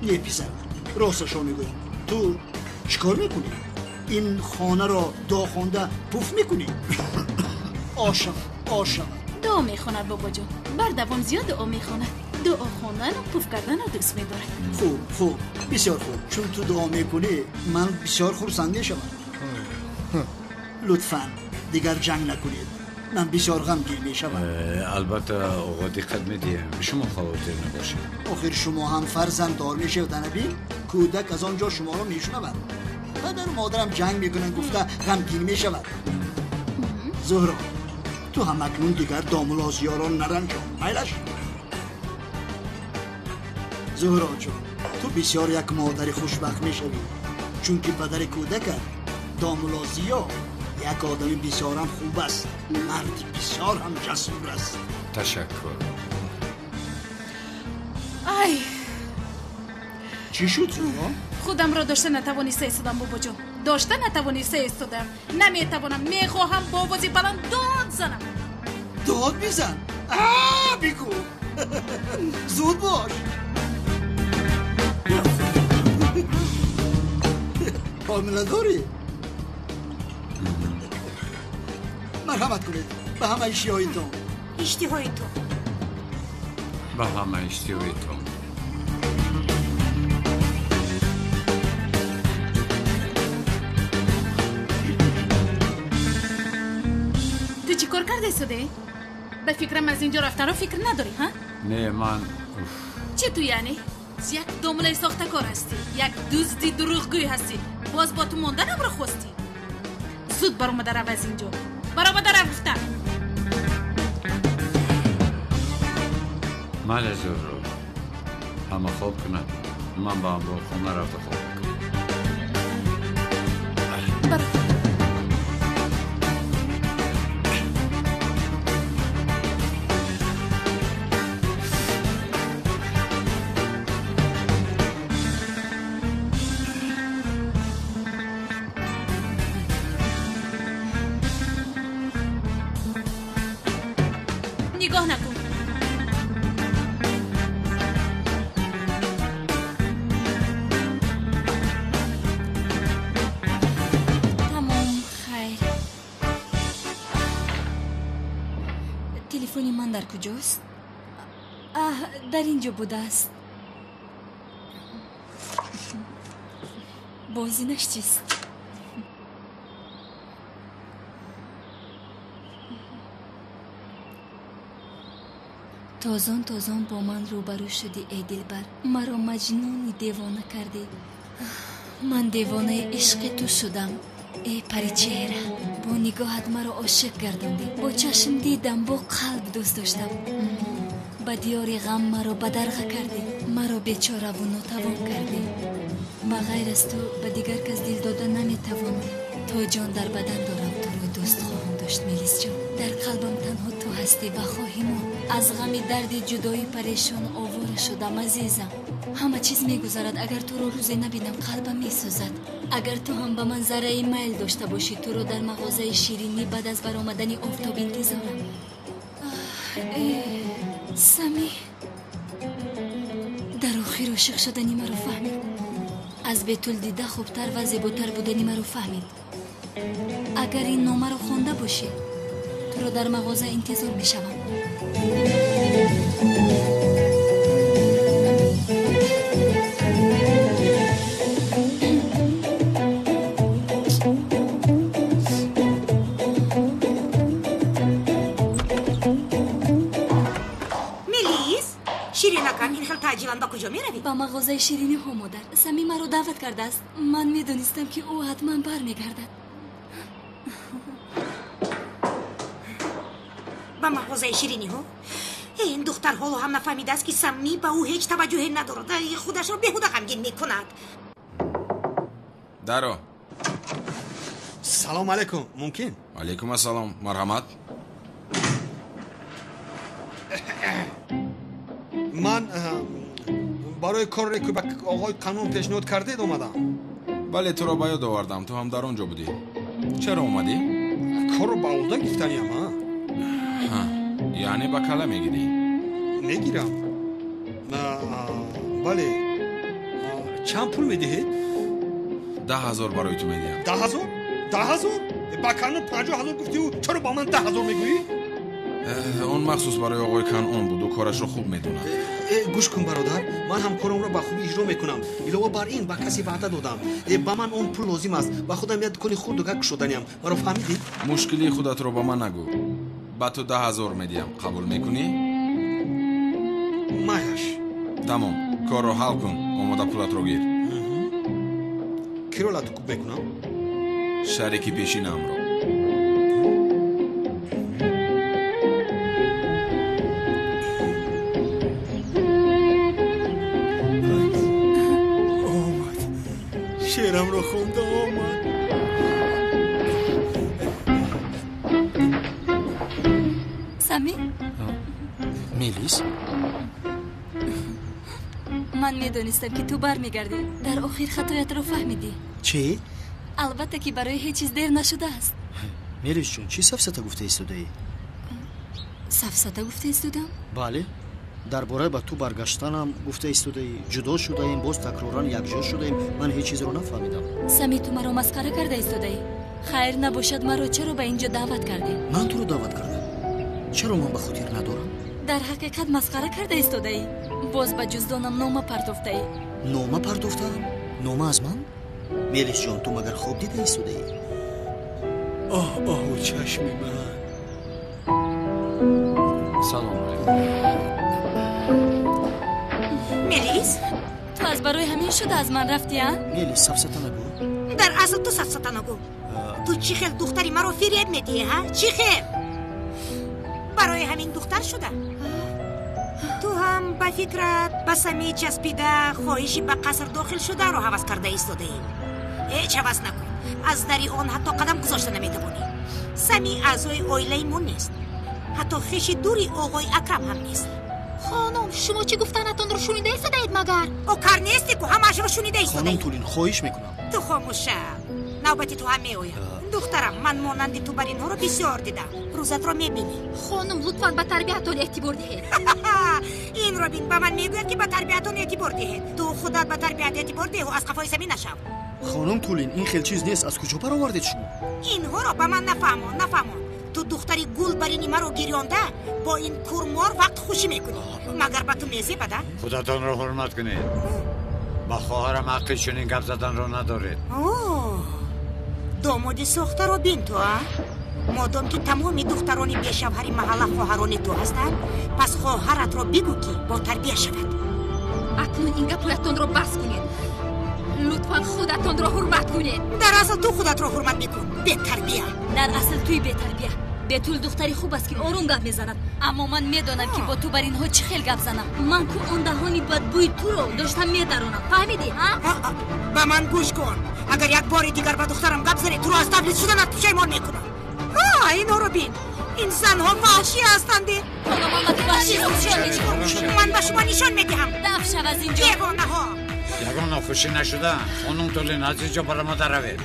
Не писарам, росташро мегӯям. Ту чӣ кор мекунӣ? Ин хонаро дохонда пуф мекунӣ? Ош шавад, ош шавад.
Дуо мехонад бобоҷон. Бардавом зиёд дуо мехонад. Дуо хондану пуф карданро дӯст медорад.
Хуб, хуб, бисёр хуб. Чун ту дуо мекунӣ, ман бисёр хурсанд мешавам. Лутфан дигар ҷанг накунед. Ман бисёр ғамгин мешавам.
Албатта оғо, диққат медиҳем. Шумо хавотир набошед.
Охир шумо ҳам фарзанддор мешавед, анаби? Кӯдак аз он ҷо шуморо мешунавад. Падару модарам ҷанг мекунанд гуфта ғамгин мешавад. Зуҳро, ту ҳам акнун дигар домулозиёро наранҷон, майлаш? Зуҳроҷон, ту бисёр як модари хушбахт мешавӣ, чунки падари кӯдакат домулозиё як одами бисёрам хуб аст, марди бисёр ҳам ҷасур аст.
Ташаккур.
Ай,
чӣ шуд, Зуҳро?
Худамро дошта натавониста истодам, бобоҷон. Дошта натавониста истодам. Наметавонам, мехоҳам бо овози баланд дод занам.
Дод бизан? Бигӯ. Зуд бош. Ҳомила дорӣ? Марҳамат кунед ба ҳама иштиҳоитон.
Иштиҳоитон.
Ба ҳама иштиҳоитон.
Ту чӣ кор кардаи, Суде? Ба фикрам аз ин ҷо рафтанро фикр надорӣ, ҳа?
Не, ман
Чӣ ту яъне? Як домулаи сохтакор ҳастӣ, як дузди дурӯғгӯй ҳастӣ. Боз бо ту монданамро хостӣ? Зуд баромада рав аз ин ҷо. Баромада рав гуфтам.
Мале, Зуҳро, ҳама хоб кунад, ман ба анборхона рафта хоб мекунам.
Нигоҳ накун.
Тамом, хайр. Телефони ман дар куҷост? Аҳ, дар ин ҷо будааст. Бозинаш чист? Тозон тозон бо ман рӯбарӯ шудӣ, эй дилбар. Маро маҷнуни девона кардӣ. Ман девонаи ишқи ту шудам, эй паричеҳра. Бо нигоҳат маро ошиқ гардондӣ. Бо чашм дидам, бо қалб дӯст доштам. Ба диёри ғам маро бадарға кардӣ. Маро бечораву нотавон кардӣ. Ба ғайр аз ту ба дигар кас дил дода наметавонам. То ҷон дар бадан дорам, туро дӯст хоҳам дошт, Мелисҷон. Дар қалбам танҳо ту ҳастӣ ва хоҳӣ монд. Аз ғами дарди ҷудоӣ парешону овора шудам, азизам. Ҳама чиз мегузарад. Агар туро рӯзе набинам, қалбам месӯзад. Агар ту ҳам ба ман зарраи майл дошта бошӣ, туро дар мағозаи ширинӣ баъд аз баромадани офтоб интизорам. Сами дар охир ошиқ шудани маро фаҳмид. Аз бетул дида хубтар ва зеботар будани маро фаҳмид. Агар ин номаро хонда бошӣ, туро дар мағоза интизор мешавам.
Мелис, ширинакам, ин хел таъҷилан ба куҷо меравӣ?
Ба мағозаи шириниҳо, модар. Сами маро даъват кардааст. Ман медонистам, ки ӯ ҳатман бармегардад.
Ба мағозаи шириниҳо? Ин духтар ҳоло ҳам нафаҳмидааст, ки Самӣ ба ӯ ҳеҷ таваҷҷӯҳе надорад. Худашро беҳуда ғамгин мекунад.
Даро.
Салом алейкум, мумкин?
Алейкум ассалом, марҳамат.
Ман барои коре ки ба оғои қанун пешниҳод кардед омадам.
Бале, туро ба ёд овардам. Ту ҳам дар он ҷо будӣ. Чаро омадӣ?
Корро ба ӯҳда гирифтаниям, а?
Яъне ба кала мегирӣ?
Мегирам. Бале. Чанд пул медиҳед?
10,000 барои ту медиҳам.
10,000? 10,000? Ба канун 50,000 гуфтиу чаро ба ман 10,000 мегӯӣ?
Он махсус барои оғои Канъон буд, ӯ корашро хуб медонад.
Гӯш кун бародар, ман ҳам корамро ба хубӣ иҷро мекунам. Илова бар ин ба касе ваъда додам. Ба ман он пул лозим аст. Ба худам як дукони хурду гак кушоданиам. Маро фаҳмидӣ?
Мушкилии худатро ба ман нагӯ. Ба ту 10,000 медиҳам. Қабул мекунӣ?
Майлаш.
Тамом, корро ҳал кун, омода пулатро гир.
Киро лату куб мекунам?
Шарики пешинамро.
Омад, шеърамро хонда омад.
Сами?
Мелис?
Ман медонистам, ки ту бармегардӣ. Дар охир хатоятро фаҳмидӣ.
Чӣ?
Албатта, ки барои ҳеҷ чиз дер нашудааст.
Мелисҷон, чӣ сафсата гуфта истодаӣ?
Сафсата гуфта истодам?
Бале, дар бораи ба ту баргаштанам гуфта истодаӣ. Ҷудо шудаем, боз такроран якҷо шудаем. Ман ҳеҷ чизро нафаҳмидам.
Сами, ту маро масхара карда истодаӣ. Хайр набошад, маро чаро ба ин ҷо даъват кардӣ?
Ман туро даъват кардам. Чаро ман ба хотир надорам?
Дар ҳақиқат масхара карда истодаӣ. Боз ба ҷуздонам нома партофтаӣ.
Нома партофтаам? Нома аз ман? Мелисҷон, ту магар хоб дида истодаӣ?
Оҳ, оҳу чашми ман.
Салом алайкум.
Мелис?
Ту аз барои ҳамин шуда аз ман рафтӣ, а?
Мелис, сафсата нагӯ.
Дар асл ту сафсата нагӯ. Ту чӣ хел духтари маро фиреб медиҳӣ, ҳа? Чӣ хел? Барои ҳамин духтар шуда? Ту ҳам ба фикрат ба Сами часпида хоҳиши ба қаср дохил шударо ҳавас карда истодаӣ. Ҳеҷ ҳавас накун. Аз дари он ҳатто қадам гузошта наметавонӣ. Сами аъзои оилаи мо нест. Ҳатто хеши дури оғои Акрам ҳам нест.
Хонум, шумо чӣ гуфтанатонро шунида истодаед магар?
О, кар несте ку, ҳамаашро шунида истодаӣ.
Хонум Тулин, хоҳиш мекунам.
Ту хомӯш шав. Навбати ту ҳам меояд. Духтарам, ман монанди ту бар инҳоро бисёр дидам. Рӯзатро мебинӣ.
Хонум, лутфан ба тарбиятон эътибор диҳед.
Инро бин, ба ман мегӯяд, ки ба тарбиятон эътибор диҳед. Ту худат ба тарбият эътибор деҳу аз қафои Сами нашав.
Хонум Тулин, ин хел чиз нест. Аз куҷо баровардед шумо?
Инҳоро ба ман нафаҳмон, нафаҳмон. Ту духтари гулбарини маро гирёнда бо ин курмор вақт хушӣ мекунӣ. Магар ба ту мезебад, а?
Худатонро ҳурмат кунед. Ба хоҳарам ҳаққи чунин гап заданро надоред.
Домоди сохтаро бин ту, а? Модом ки тамоми духтарони бешавҳари маҳалла хоҳарони ту ҳастанд, пас хоҳаратро бигӯ, ки ботарбия шавад.
Акнун ин гапҳоятонро бас кунед. Лутфан худатонро ҳурмат кунед.
Дар асл ту худатро ҳурмат мекун, бетарбия.
Дар асл туи бетарбия. Бетул духтари хуб аст, ки ором гап мезанад, аммо ман медонам, ки бо ту бар инҳо чӣ хел гап занам. Ман ку он даҳони бадбӯи туро доштам медаронам. Фаҳмидӣ, ҳа?
Ба ман гӯш кун. Агар як бори дигар ба духтарам гап занӣ, туро аз тавлид шуданат пушаймон мекунам. Инҳоро бин. Ин занҳо ваҳшӣ ҳастанд.
Ҳоло ман ба ту ваҳшӣ нишон медиҳам.
Ман ба шумо нишон медиҳам.
Даф шав аз ин ҷо.
Девонаҳо.
Ягон нохушӣ нашуда. Хонум Тулин, аз ин ҷо баромада равед.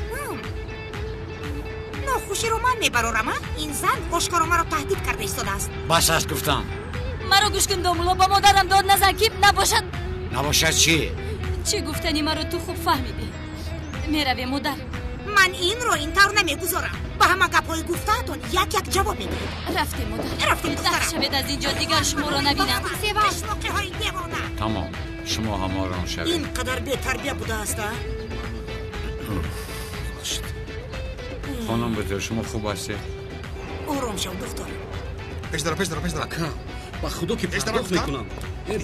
Нохуширо ман мебарорам, а? Ин зан ошкоро маро таҳдид карда истодааст.
Бас аст гуфтам.
Маро гӯш кун, домулло, ба модарам дод назан, ки набошад.
Набошад чӣ?
Чӣ гуфтани маро ту хуб фаҳмидӣ. Меравем, модар.
Ман инро ин тавр намегузорам. Ба ҳама гапҳои гуфтаатон як-як ҷавоб медиҳед.
Рафтем, модар.
Рафтем, духтарам.
Даф шавед аз ин ҷо, дигар шуморо набинам.
Пешмоқиҳои девона.
Тамом, шумо ҳам ором шавед.
Ин қадар бетарбия будааст, а?
Хонум Бетул, шумо хуб ҳастед?
Ором шав, духтар.
Пеш дара, пеш дара, пеш дара.
Ака, ба худо ки пардохт мекунам.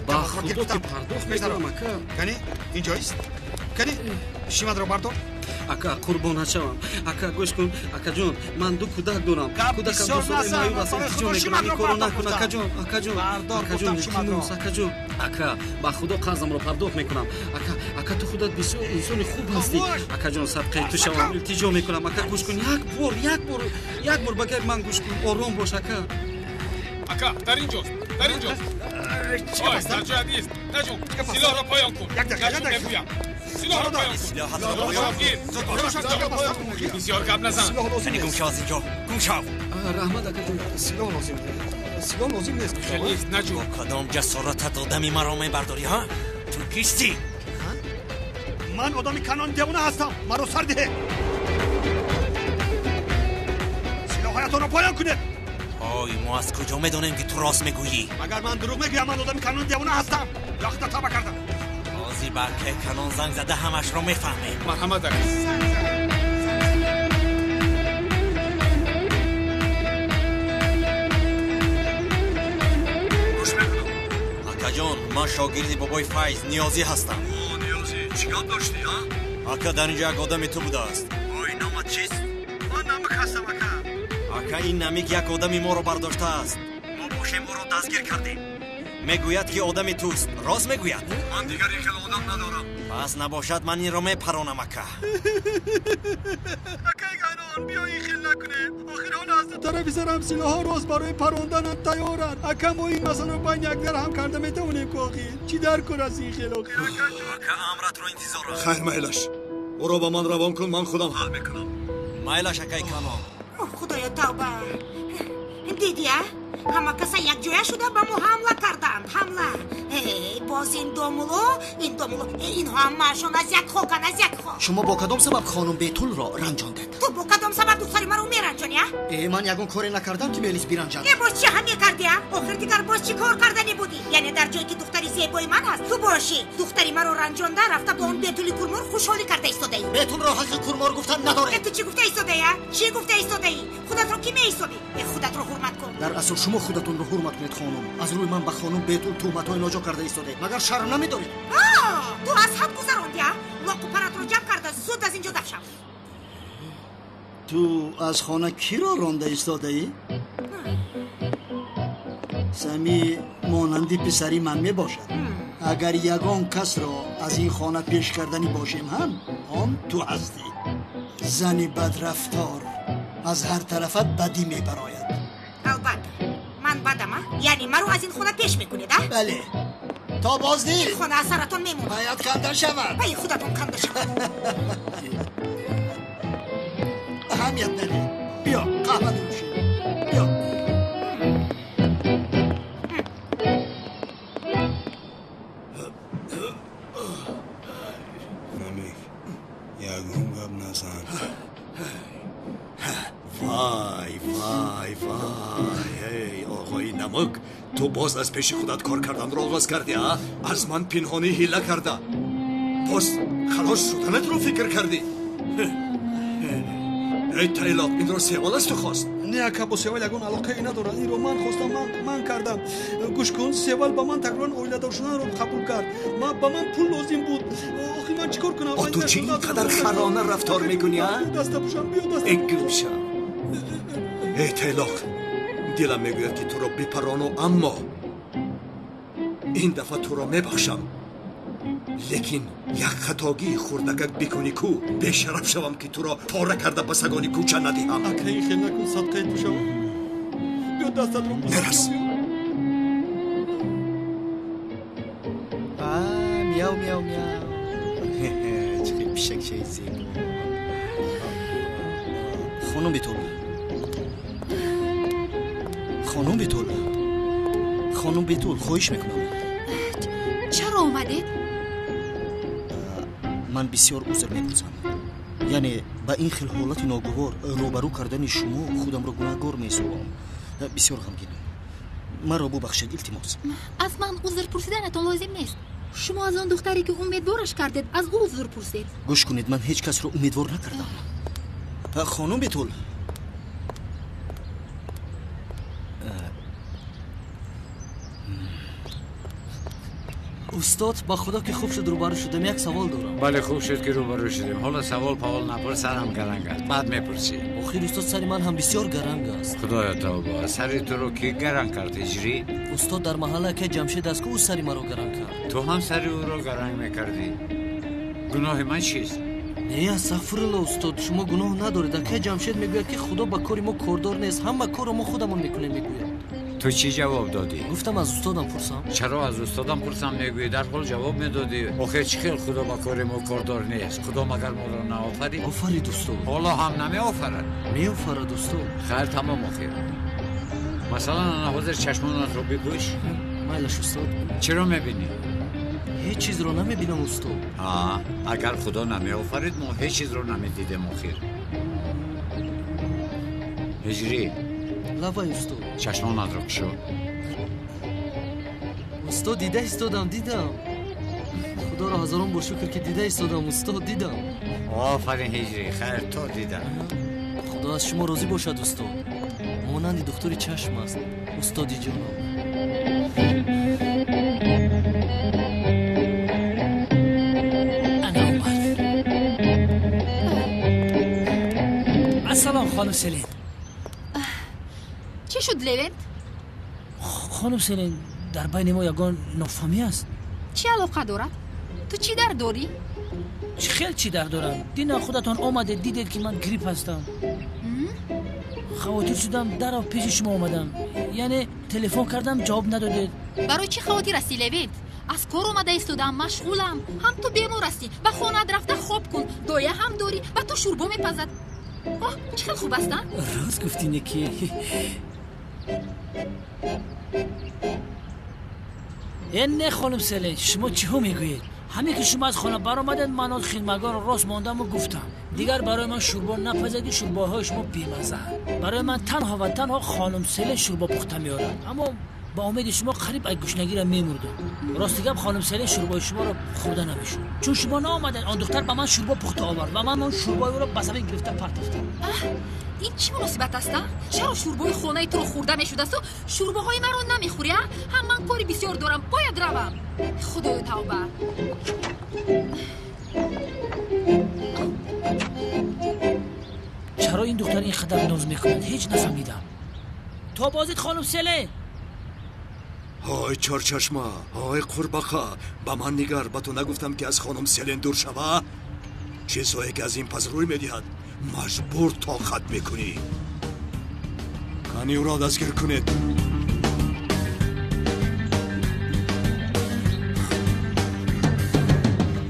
Ба худо ки пардохт мекунам, ака.
Кани, ин ҷоист? Кани, шимадро бардор.
Ака, қурбон нашавам. Ака, гӯш кун, акаҷон, ман ду кӯдак дорам. Кӯдакам ду сола маъюб аст, илтиҷо мекунам, ин корро накун, акаҷон, акаҷон. Акаҷон, илтимос, акаҷон. Ака, ба худо қарзамро пардохт мекунам. Ака, ака, ту худат бисёр инсони хуб ҳастӣ. Акаҷон, садқаи ту шавам, илтиҷо мекунам. Ака, гӯш кун, як бор, як бор, як бор ба гапи ман гӯш кун, ором бош, ака.
Ака, дар ин ҷост, дар ин ҷост. Ой, дар ҷоят нест. Наҷум, силоҳро поён кун. Наҷум, мегӯям. Силоҳро поён кун. Бисёр гап назан.
Гум шав аз ин ҷо, гум шав.
Раҳмат, акаҷон.
Силоҳ лозим. Силоҳ лозим нест.
Хел нест, Наҷум.
Бо кадом ҷасоратат одами маро мебардорӣ, ҳа? Ту кистӣ?
Ман одами Канони девона ҳастам. Маро сар диҳед. Силоҳҳоятонро поён кунед.
Ой, мо аз куҷо медонем, ки ту рост мегӯӣ?
Агар ман дурӯғ мегӯям, ман одами канон девона ҳастам. Ёхта таба кардам.
Ҳозир ба акаи Канон занг зада ҳамашро мефаҳмем.
Марҳамат, ака.
Гӯш мекунам. Акаҷон, ман шогирди бобои Файз Ниёзӣ ҳастам.
О, Ниёзӣ, чӣ гап доштӣ, а?
Ака, дар инҷо як одами ту будааст.
Ой, номат чист? Ман Намик ҳастам, ака.
Ака, ин Намик як одами моро бардоштааст. Мо бошем ӯро дастгир кардем. Мегӯяд, ки одами туст. Рост мегӯяд?
Ман дигар ин хел одам надорам.
Пас набошад, ман инро мепаронам, ака.
Акаи Канон, биё ин хел накунем. Охир ҳоло аз ду тарафи сарам силоҳҳо рост барои паронданам тайёранд. Ака, мо ин масъаларо байни якдигар ҳам карда метавонем ку охир. Чӣ дар кор аст ин хел охир, акаҷон?
Ака, амратро интизорам.
Хайр, майлаш. Ӯро ба ман равон кун, ман худам ҳал мекунам.
Майлаш, акаи Канон.
Худоё, тавба. Дидӣ, а? Ҳама каса якҷоя шуда ба мо ҳамла карданд. Ҳамла. Боз ин домуло, ин домуло, инҳо ҳамаашон аз як хоканд, аз як хок.
Шумо бо кадом сабаб хонум Бетулро ранҷондед?
Ту бо кадом сабаб духтари маро меранҷонӣ, а?
Ман ягон коре накардам, ки Мелис биранҷад.
Боз чӣ ҳам мекардӣ, а? Охир дигар боз чӣ кор карданӣ будӣ? Яъне дар ҷое ки духтари зебои ман ҳаст, ту бошӣ. Духтари маро ранҷонда рафта бо он Бетули курмор хушҳолӣ карда истодаӣ.
Бетулро ҳаққи курмор гуфтан надоред.
Ту чӣ гуфта истодаӣ, а? Чӣ гуфта истодаӣ? Худатро кӣ меҳисобӣ? Худатро ҳурмат кун.
Дар асл шумо худатонро ҳурмат кунед, хонум. Аз рӯи ман ба хонум Бетул туҳматҳои ноҷо карда истодаед. Магар шарм намедоред?
Ту аз ҳад гузарондӣ, а? Лоқу паратро ҷамъ карда зуд аз инҷо даф шав.
Ту аз хона киро ронда истодаӣ? Сами монанди писари ман мебошад. Агар ягон касро аз ин хона пеш карданӣ бошем ҳам, он ту ҳастӣ. Зани бадрафтор аз ҳар тарафат бадӣ мебарояд.
Албатта, ман бадам, а? Яъне маро аз ин хона пеш мекунед, а?
Бале. То боздид
ин хона аз саратон мемонад.
Бояд канда шавад.
Пайи худатон канда шавад.
Аҳамият надеҳ. Биё, қаҳва нӯшем. Биё.
Намик, ягон гап назан. Вай, вай, вай, эй, оғои Намук, ту боз аз пеши худат кор карданро оғоз кардӣ, а? Аз ман пинҳонӣ ҳила карда. Боз халос шуданатро фикр кардӣ. Эй, Тайлоқ, инро Севал аз ту хост?
Не, ака, бо Севал ягон алоқае надорад. Инро ман хостам, ман кардам. Гӯш кун, Севал ба ман такроран оиладор шуданро қабул кард. Ба ман пул лозим буд. Охир ман чӣ кор кунам?
О, ту чӣ ин қадар харона рафтор мекунӣ, а?
Даста пӯшам, биё даста.
Эй, гумшав. Эй, Тайлоқ, дилам мегӯяд, ки туро бипарону, аммо ин дафъа туро мебахшам. Лекин як хатогии хурдакак бикунӣ ку, бешараф шавам, ки туро пора карда ба сагони кӯча надиҳам.
Ака, ин хел накун, садқаи ту шавам. Биё дастатро бӯсам.
Нарас.
Мяу, мяу, мяу. Чӣ хел пишакчаи зебо. Хонум Бетул. Хонум Бетул. Хонум Бетул, хоҳиш мекунам.
Чаро омадед?
Ман бисёр узр мепурсам. Яъне ба ин хел ҳолати ногувор рӯбарӯ кардани шумо худамро гунаҳгор меҳисобам. Бисёр ғамгинам. Маро бубахшед, илтимос.
Аз ман узр пурсиданатон лозим нест. Шумо аз он духтаре, ки умедвораш кардед, аз ӯ узр пурсед.
Гӯш кунед, ман ҳеҷ касро умедвор накардам. Хонум Бетул.
Устод, ба худо ки хуб шуд рӯбарӯ шудем, як савол дорам.
Бале, хуб шуд ки рӯбарӯ шудем. Ҳоло савол павол напурс, сарам гаранг аст. Баъд мепурсӣ.
Охир устод, сари ман ҳам бисёр гаранг аст.
Худоё тавба, сари туро кӣ гаранг кард, Ҳиҷрӣ?
Устод, дар маҳалла акай Ҷамшед аст, ку ӯ сари маро гаранг кард.
Ту ҳам сари ӯро гаранг мекардӣ. Гуноҳи ман чист?
Не, астағфирулло, устод, шумо гуноҳ надоред. Акай Ҷамшед мегӯяд, ки худо ба кори мо кордор нест, ҳама корро мо худамон мекунем, мегӯяд.
Ту чӣ ҷавоб додӣ?
Гуфтам аз устодам пурсам.
Чаро аз устодам пурсам мегӯӣ? Дар ҳол ҷавоб медодӣ. Охир чӣ хел худо ба кори мо кордор нест? Худо магар моро наофарид?
Офарид, устод.
Ҳоло ҳам намеофарад?
Меофарад, устод.
Хайр, тамом охир. Масалан, ана ҳозир чашмонатро бипӯш.
Майлаш, устод.
Чиро мебинӣ?
Ҳеҷ чизро намебинам, устод.
Агар худо намеофарид, мо ҳеҷ чизро намедидем охир. Ҳиҷрӣ.
Лабай, устод.
Чашмонатро кушо.
Устод, дида истодам, дидам. Худоро ҳазорон бор шукр, ки дида истодам, устод, дидам.
Офарин, Ҳиҷрӣ, хайр то дидам.
Худо аз шумо розӣ бошад, устод. Монанди духтури чашм аст, устоди ҷонам.
Ана омад. Ассалом, хонум Селин.
Чӣ шуд, Левент?
Хонум Селин, дар байни мо ягон нофаҳмӣ аст?
Чӣ алоқа дорад? Ту чӣ дард дорӣ?
Хел чӣ дард дорам? Дина худатон омадед, дидед, ки ман грипп ҳастам. Хавотир шудам, дарав пеши шумо омадам. Яъне телефон кардам, ҷавоб надодед.
Барои чӣ хавотир ҳастӣ, Левент? Аз кор омада истодам, машғулам. Ҳам ту бемор ҳастӣ. Ба хонаат рафта хоб кун. Доя ҳам дорӣ, ба ту шӯрбо мепазад. Оҳ, чӣ хел хуб аст, а?
Рост гуфтӣ, неки. Э, не, хонум Селен, шумо чиҳо мегӯед? Ҳамин ки шумо аз хона баромадед, ман он хидматгорро рост мондаму гуфтам: дигар барои ман шӯрбо напазед, ки шӯрбоҳои шумо бемаззаанд. Барои ман танҳо ва танҳо хонум Селен шӯрбо пухта меорад. Аммо ба умеди шумо қариб аз гушнагира мемурдам. Рости гап, хонум Селен шӯрбои шуморо хӯрда намешуд. Чун шумо наомадед, он духтар ба ман шӯрбо пухта овард ва ман он шӯрбои ӯро ба замин гирифта партофтам.
Ин чӣ муносибат аст, а? Чаро шӯрбои хонаи туро хӯрда мешудасту шӯрбоҳои маро намехӯрӣ, а? Ҳам ман кори бисёр дорам, бояд равам. Худою тавба.
Чаро ин духтар ин қадар ноз мекунад? Ҳеҷ нафаҳмидам. То бозид, хонум Селен.
Ҳой чорчашма, ҳой қурбақа, ба ман нигар, ба ту нагуфтам, ки аз хонум Селен дур шава? Чизҳое ки аз ин пас рӯй медиҳад, маҷбур тоқат мекунӣ. Кани ӯро дастгир кунед.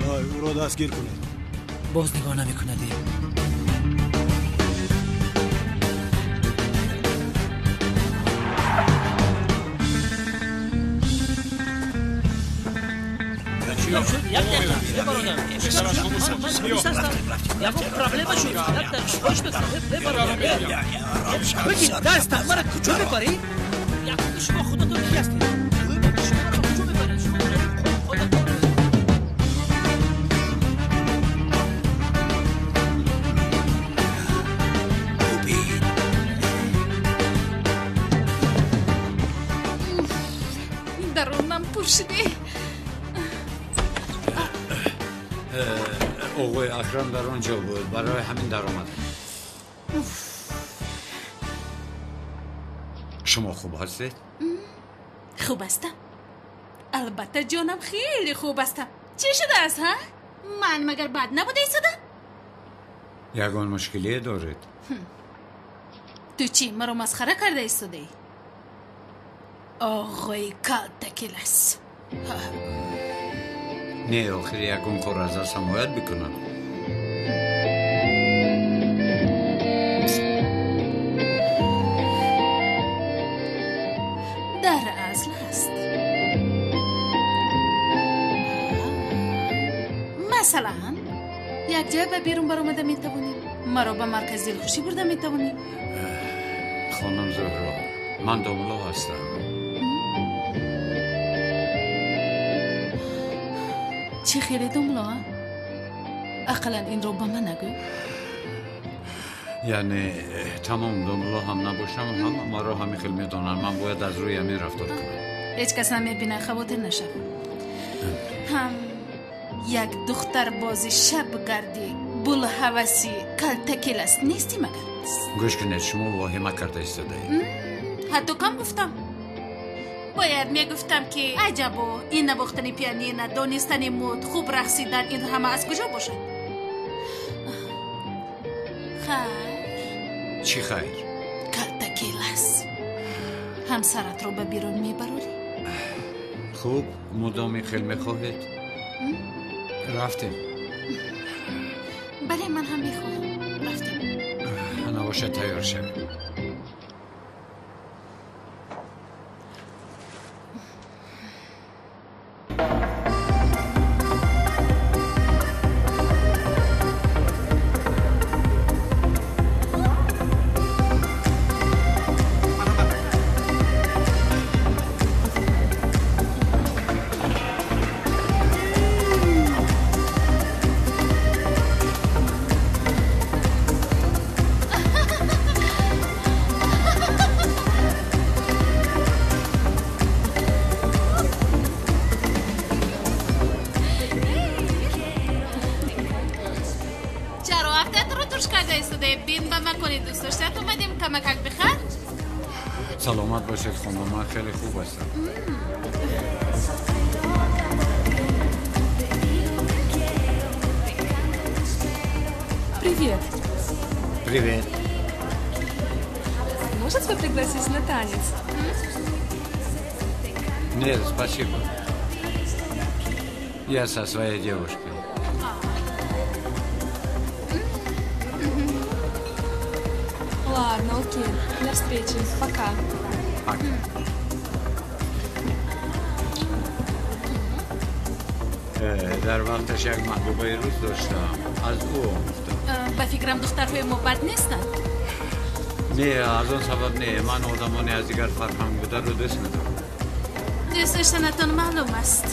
Ҳой, ӯро дастгир кунед.
Боз нигоҳ намекунадӣ. Як дақиқа, бародар. Ягон проблема шуд? Як дақиқа, хош бародар. Бигир, даста, мара куҷо мебарӣ? Якум, шумо худатон ки ҳастед? Шумо маро куҷо мебаред? Шумо худатон.
Дарунам пур шуде.
Оғои Акрам дар он ҷо буд, барои ҳамин даромад. Шумо хуб ҳастед?
Хуб ҳастам. Албатта, ҷонам, хеле хуб ҳастам. Чӣ шудааст, ҳа? Ман магар бад набуда истодам?
Ягон мушкилие доред?
Ту чӣ, маро масхара карда истодаӣ? Оғои калтакилас.
Не, охир ягон кор аз дастам бояд бикунам.
Дар асл аст. Масалан, якҷоя ба берун баромада метавонем. Маро ба маркази дилхушӣ бурда метавонем.
Хонум Зуҳро, ман домулло ҳастам.
Чӣ хеле домло, а? Ақаллан инро ба ман нагӯ.
Яъне тамом домло ҳам набошам, ҳама маро ҳамин хел медонанд. Ман бояд аз рӯи ҳамин рафтор кунам.
Ҳеҷ кас намебинад, хавотир нашав. Ҳам як духтарбози шабгардӣ, булҳаваси калтакелас нестӣ магар?
Гӯш кунед, шумо воҳима карда истодаед.
Ҳатто кам гуфтам. Бояд мегуфтам, ки аҷабо, ин навохтани пианино, донистани муд, хуб рақсидан, ин ҳама аз куҷо бошад? Хайр.
Чӣ хайр?
Калтакелас. Ҳамсаратро ба берун мебарорӣ?
Хуб, мудоми хел мехоҳед? Рафтем.
Бале, ман ҳам мехоҳам. Рафтем.
Набошад, тайёр шавем.
хуш карда истодаем. Бин ба макони дӯстдоштаат омадем, камакак биханд.
Саломат бошед хонум, ман хеле хуб ҳастам.
Привет.
Привет.
Можно тебя пригласить на танец?
Нет, спасибо. Я со своей девушкой.
Ладно, окей. До встречи. Пока.
Пока. Дар вақташ як маҳбубаи рӯз доштам. Аз ӯ омӯхтам.
Ба фикрам духтарҳои мо бад нестанд.
Не, аз он сабаб не. Ман одамони аз дигар фарҳанг бударо дӯст медорам.
Дӯст доштанатон маълум аст.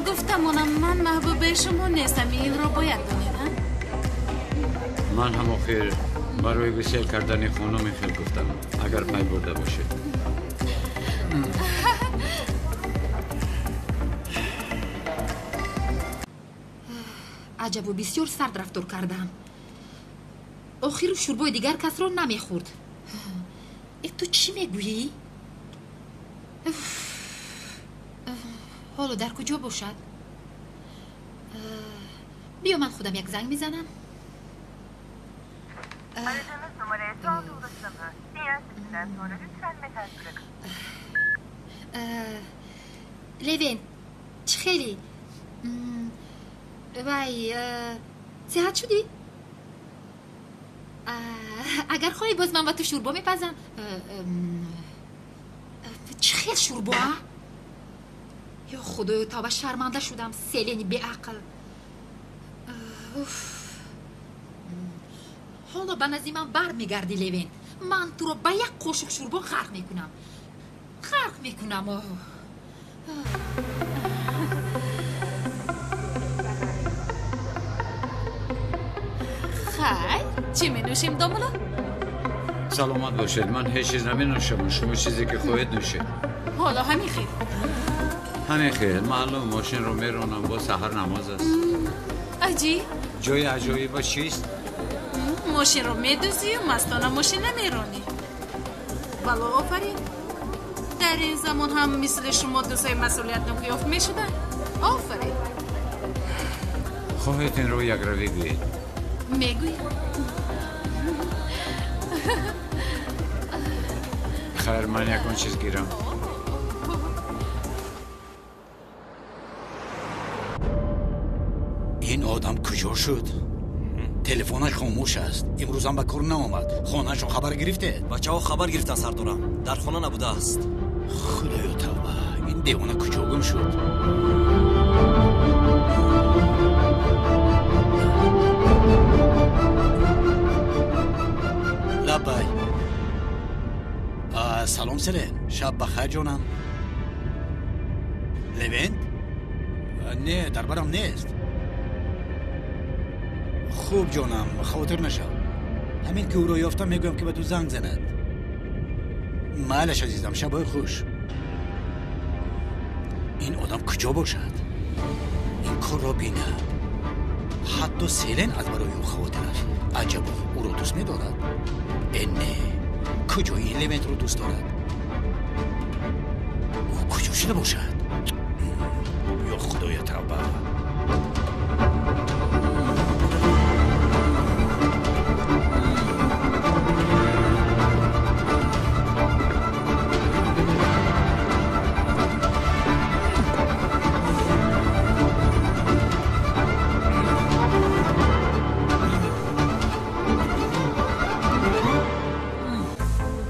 Гуфтамонам, ман маҳбубаи шумо нестам. Инро бояд донед, а?
Ман ҳам охир барои гусел кардани хонуми хел гуфтам, агар пай бурда бошед.
Аҷабу бисёр сард рафтор кардам. Охиру шӯрбои дигар касро намехӯрд. Ту чӣ мегӯӣ? Ҳоло дар куҷо бошад? Биё ман худам як занг мезанам. Левен, чӣ хеле? Вай, сеҳат шудӣ? Агар хоҳӣ боз ман ба ту шӯрбо мепазам. Чӣ хел шӯрбо, а? Ё худоё, тавба, шарманда шудам, селени беақл. Ҳоло ба назди ман бармегардӣ, Левен. Ман туро ба як қошуқ шӯрбо ғарқ мекунам. Ғарқ мекунам.
Хай, чӣ менӯшем, домуло?
Саломат бошед, ман ҳеҷ чиз наменӯшам. Шумо чизе ки хоҳед нӯшед.
Ҳоло ҳамин хел.
Ҳамин хел, маълум, мошинро меронам, боз саҳар намоз аст.
Аҷиб.
Ҷои аҷоиба чист?
Мошинро медузию мастона мошин намеронӣ. Вало офарин. Дар ин замон ҳам мисли шумо дӯстои масъулиятнок ёфт мешуданд. Офарин.
Хоҳед инро якравӣ гӯед?
Мегӯям.
Хайр, ман ягон чиз гирам.
Ин одам куҷо шуд? Телефонаш хомӯш аст. Имрӯзам ба кор наомад. Хонаашро хабар гирифтед?
Бачаҳо хабар гирифтан, сардорам. Дар хона набудааст.
Худоё тавба, ин девона куҷо гум шуд? Лаббай. Салом, Селен. Шаб ба хайр, ҷонам. Левент? Не, дар барам нест. Хуб, ҷонам, хавотир нашав. Ҳамин ки ӯро ёфтам, мегӯям ки ба ту занг занад. Майлаш, азизам, шабҳои хуш. Ин одам куҷо бошад? Ин корро бинад. Ҳатто Селен аз барои ӯ хавотир аст. Аҷабо, ӯро дӯст медорад? Э не, куҷои ин Левентро дӯст дорад? Ӯ куҷо шуда бошад? Ё худоя тавба.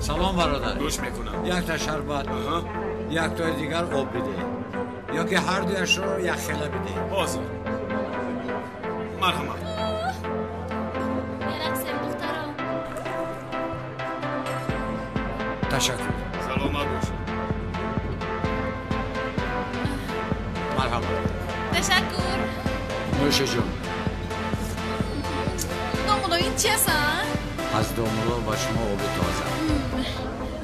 Салом, бародар.
Гӯш мекунам.
Якта шарбат, яктои дигар об бидеҳ. Ё ки ҳар дуяшро якхела бидеҳ.
Ҳозир. Марҳамат.
Мерақсем, духтарон.
Ташаккур.
Саломат бошед.
Марҳамат.
Ташаккур.
Нӯши ҷон.
Домуло, ин чи аст, а?
Аз домуло ба шумо оби тоза.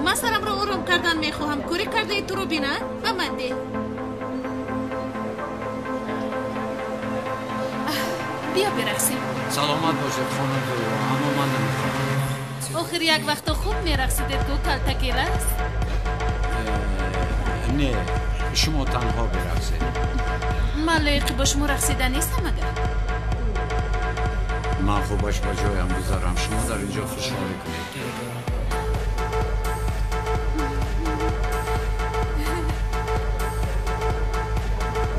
Ман сарамро ором кардан мехоҳам. Кӯрӣ кардаи туро бина, ба ман деҳ. Биё бирақсем.
Саломат бошед хонум Зуҳро, аммо ман намехоҳам.
Охир як вақто хуб мерақсидед ку, калтакелас.
Не, шумо танҳо бирақсед.
Ман лоиқи бо шумо рақсида нестам агар?
Ман хубаш ба ҷоям гузарам, шумо дар инҷо хушҳолӣ кунед.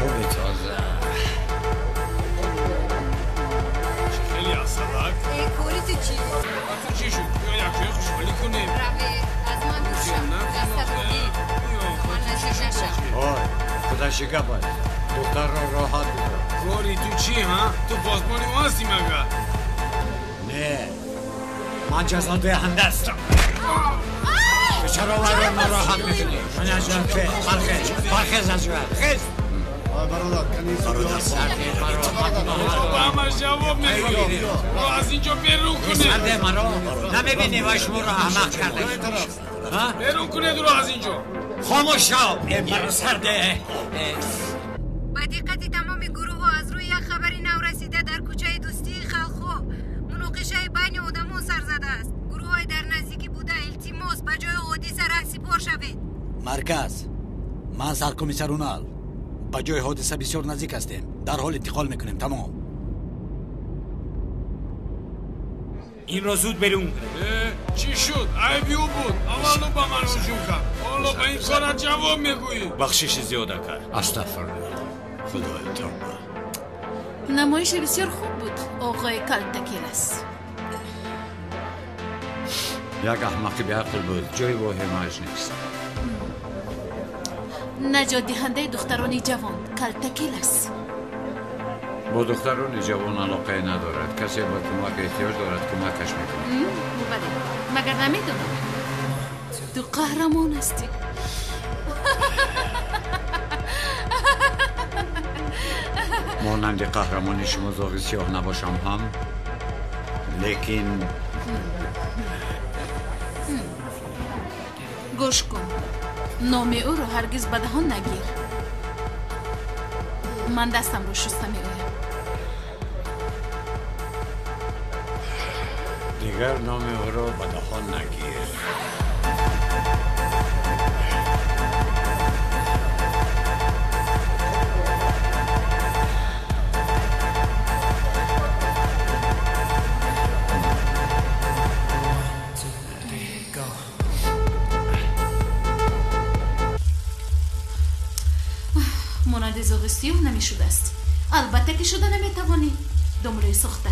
Оби тоза.
Хеле асалак.
Кори ту чӣ?
Ту чӣ шуд? Биё якҷоя хушҳолӣ кунем.
Раве, аз ман дур шав. Дастатро гир. Ман наздик нашав.
Ой, худаши гап аст. Духтарро роҳат бигзор.
Кори ту чӣ, ҳа? Ту посбони мо ҳастӣ магар?
Не, ман ҷазодиҳанда ҳастам. Чаро вайро нороҳат мекунӣ? Бархез, бархез аз ҷоят, хез!
Бародар,
ба ҳамаш ҷавоб мегӯӣ. Ро аз инҷо берун кунед.
Сарде маро намебинӣ, вай шуморо аҳмақ карда.
Берун кунед ӯро аз инҷо.
Хомӯш шав, маро сарде.
Ба диққати тамоми гурӯҳҳо, аз рӯи як хабари наврасида дар кӯчаи Дӯстии халқҳо муноқишаи байни одамон сар задааст. Гурӯҳҳои дар наздикӣ буда, илтимос, ба ҷои ҳодиса раҳсипор шавед.
Марказ, ман саркомиссар Унал. Ба ҷои ҳодиса бисёр наздик ҳастем. Дар ҳол интиқол мекунем. Тамом.
Инро зуд берун.
Чӣ шуд? Айби ӯ буд. Аввал ӯ ба ман ҳуҷум кард. Ҳоло ба ин корат ҷавоб мегӯӣ.
Бахшиши зиёд, ака.
Астағфируллоҳ. Худоё, тавба.
Намоиши бисёр хуб буд, оғои калтакелас.
Як аҳмақи беақл буд, ҷои воҳимааш нест.
Наҷотдиҳандаи духтарони ҷавон калтакелас.
Бо духтарони ҷавон алоқае надорад. Касе ба кӯмак эҳтиёҷ дорад, кӯмакаш мекунад.
Бале, магар намедонам? Ту қаҳрамон ҳастӣ.
Монанди қаҳрамони шумо зоғи сиёҳ набошам ҳам, лекин
гӯш кун, номи ӯро ҳаргиз ба даҳон нагир. Ман дастамро шуста меоям.
Дигар номи ӯро ба даҳон нагир.
Монанди зоғи сиёҳ намешудааст. Албатта ки шуда наметавонӣ, домлои сӯхта.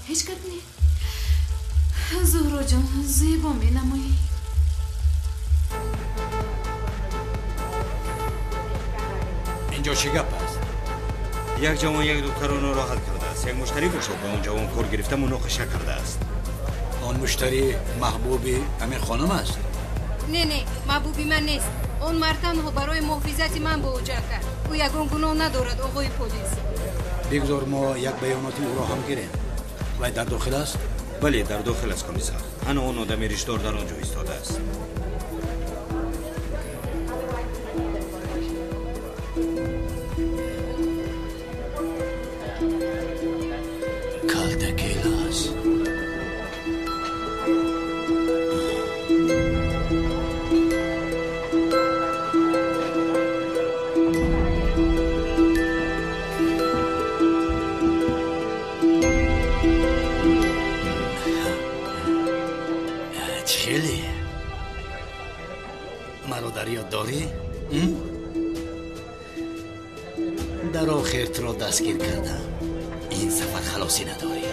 Ҳеҷ гап не. Зуҳроҷон, зебо менамоӣ.
Инҷо чӣ гап аст?
Як ҷавон як духтарро нороҳат кардааст. Як муштарӣ бошад, ба он ҷавон кор гирифта муноқиша кардааст.
Он муштарӣ маҳбуби ҳамин хонум аст?
Не, не, маҳбуби ман нест. Он мард танҳо барои муҳофизати ман бо ӯ ҷанг кард. Ӯ ягон гуноҳ надорад, оғои полис.
Бигзор мо як баёноти ӯро ҳам гирем. Вай дар дохил аст?
Бале, дар дохил аст, комиссар. Ана он одами ришдор дар он ҷо истодааст.
Калтакелас. Хеле маро дар ёд дорӣ? Дар охир туро дастгир кардам. Ин сафар халосӣ надорӣ.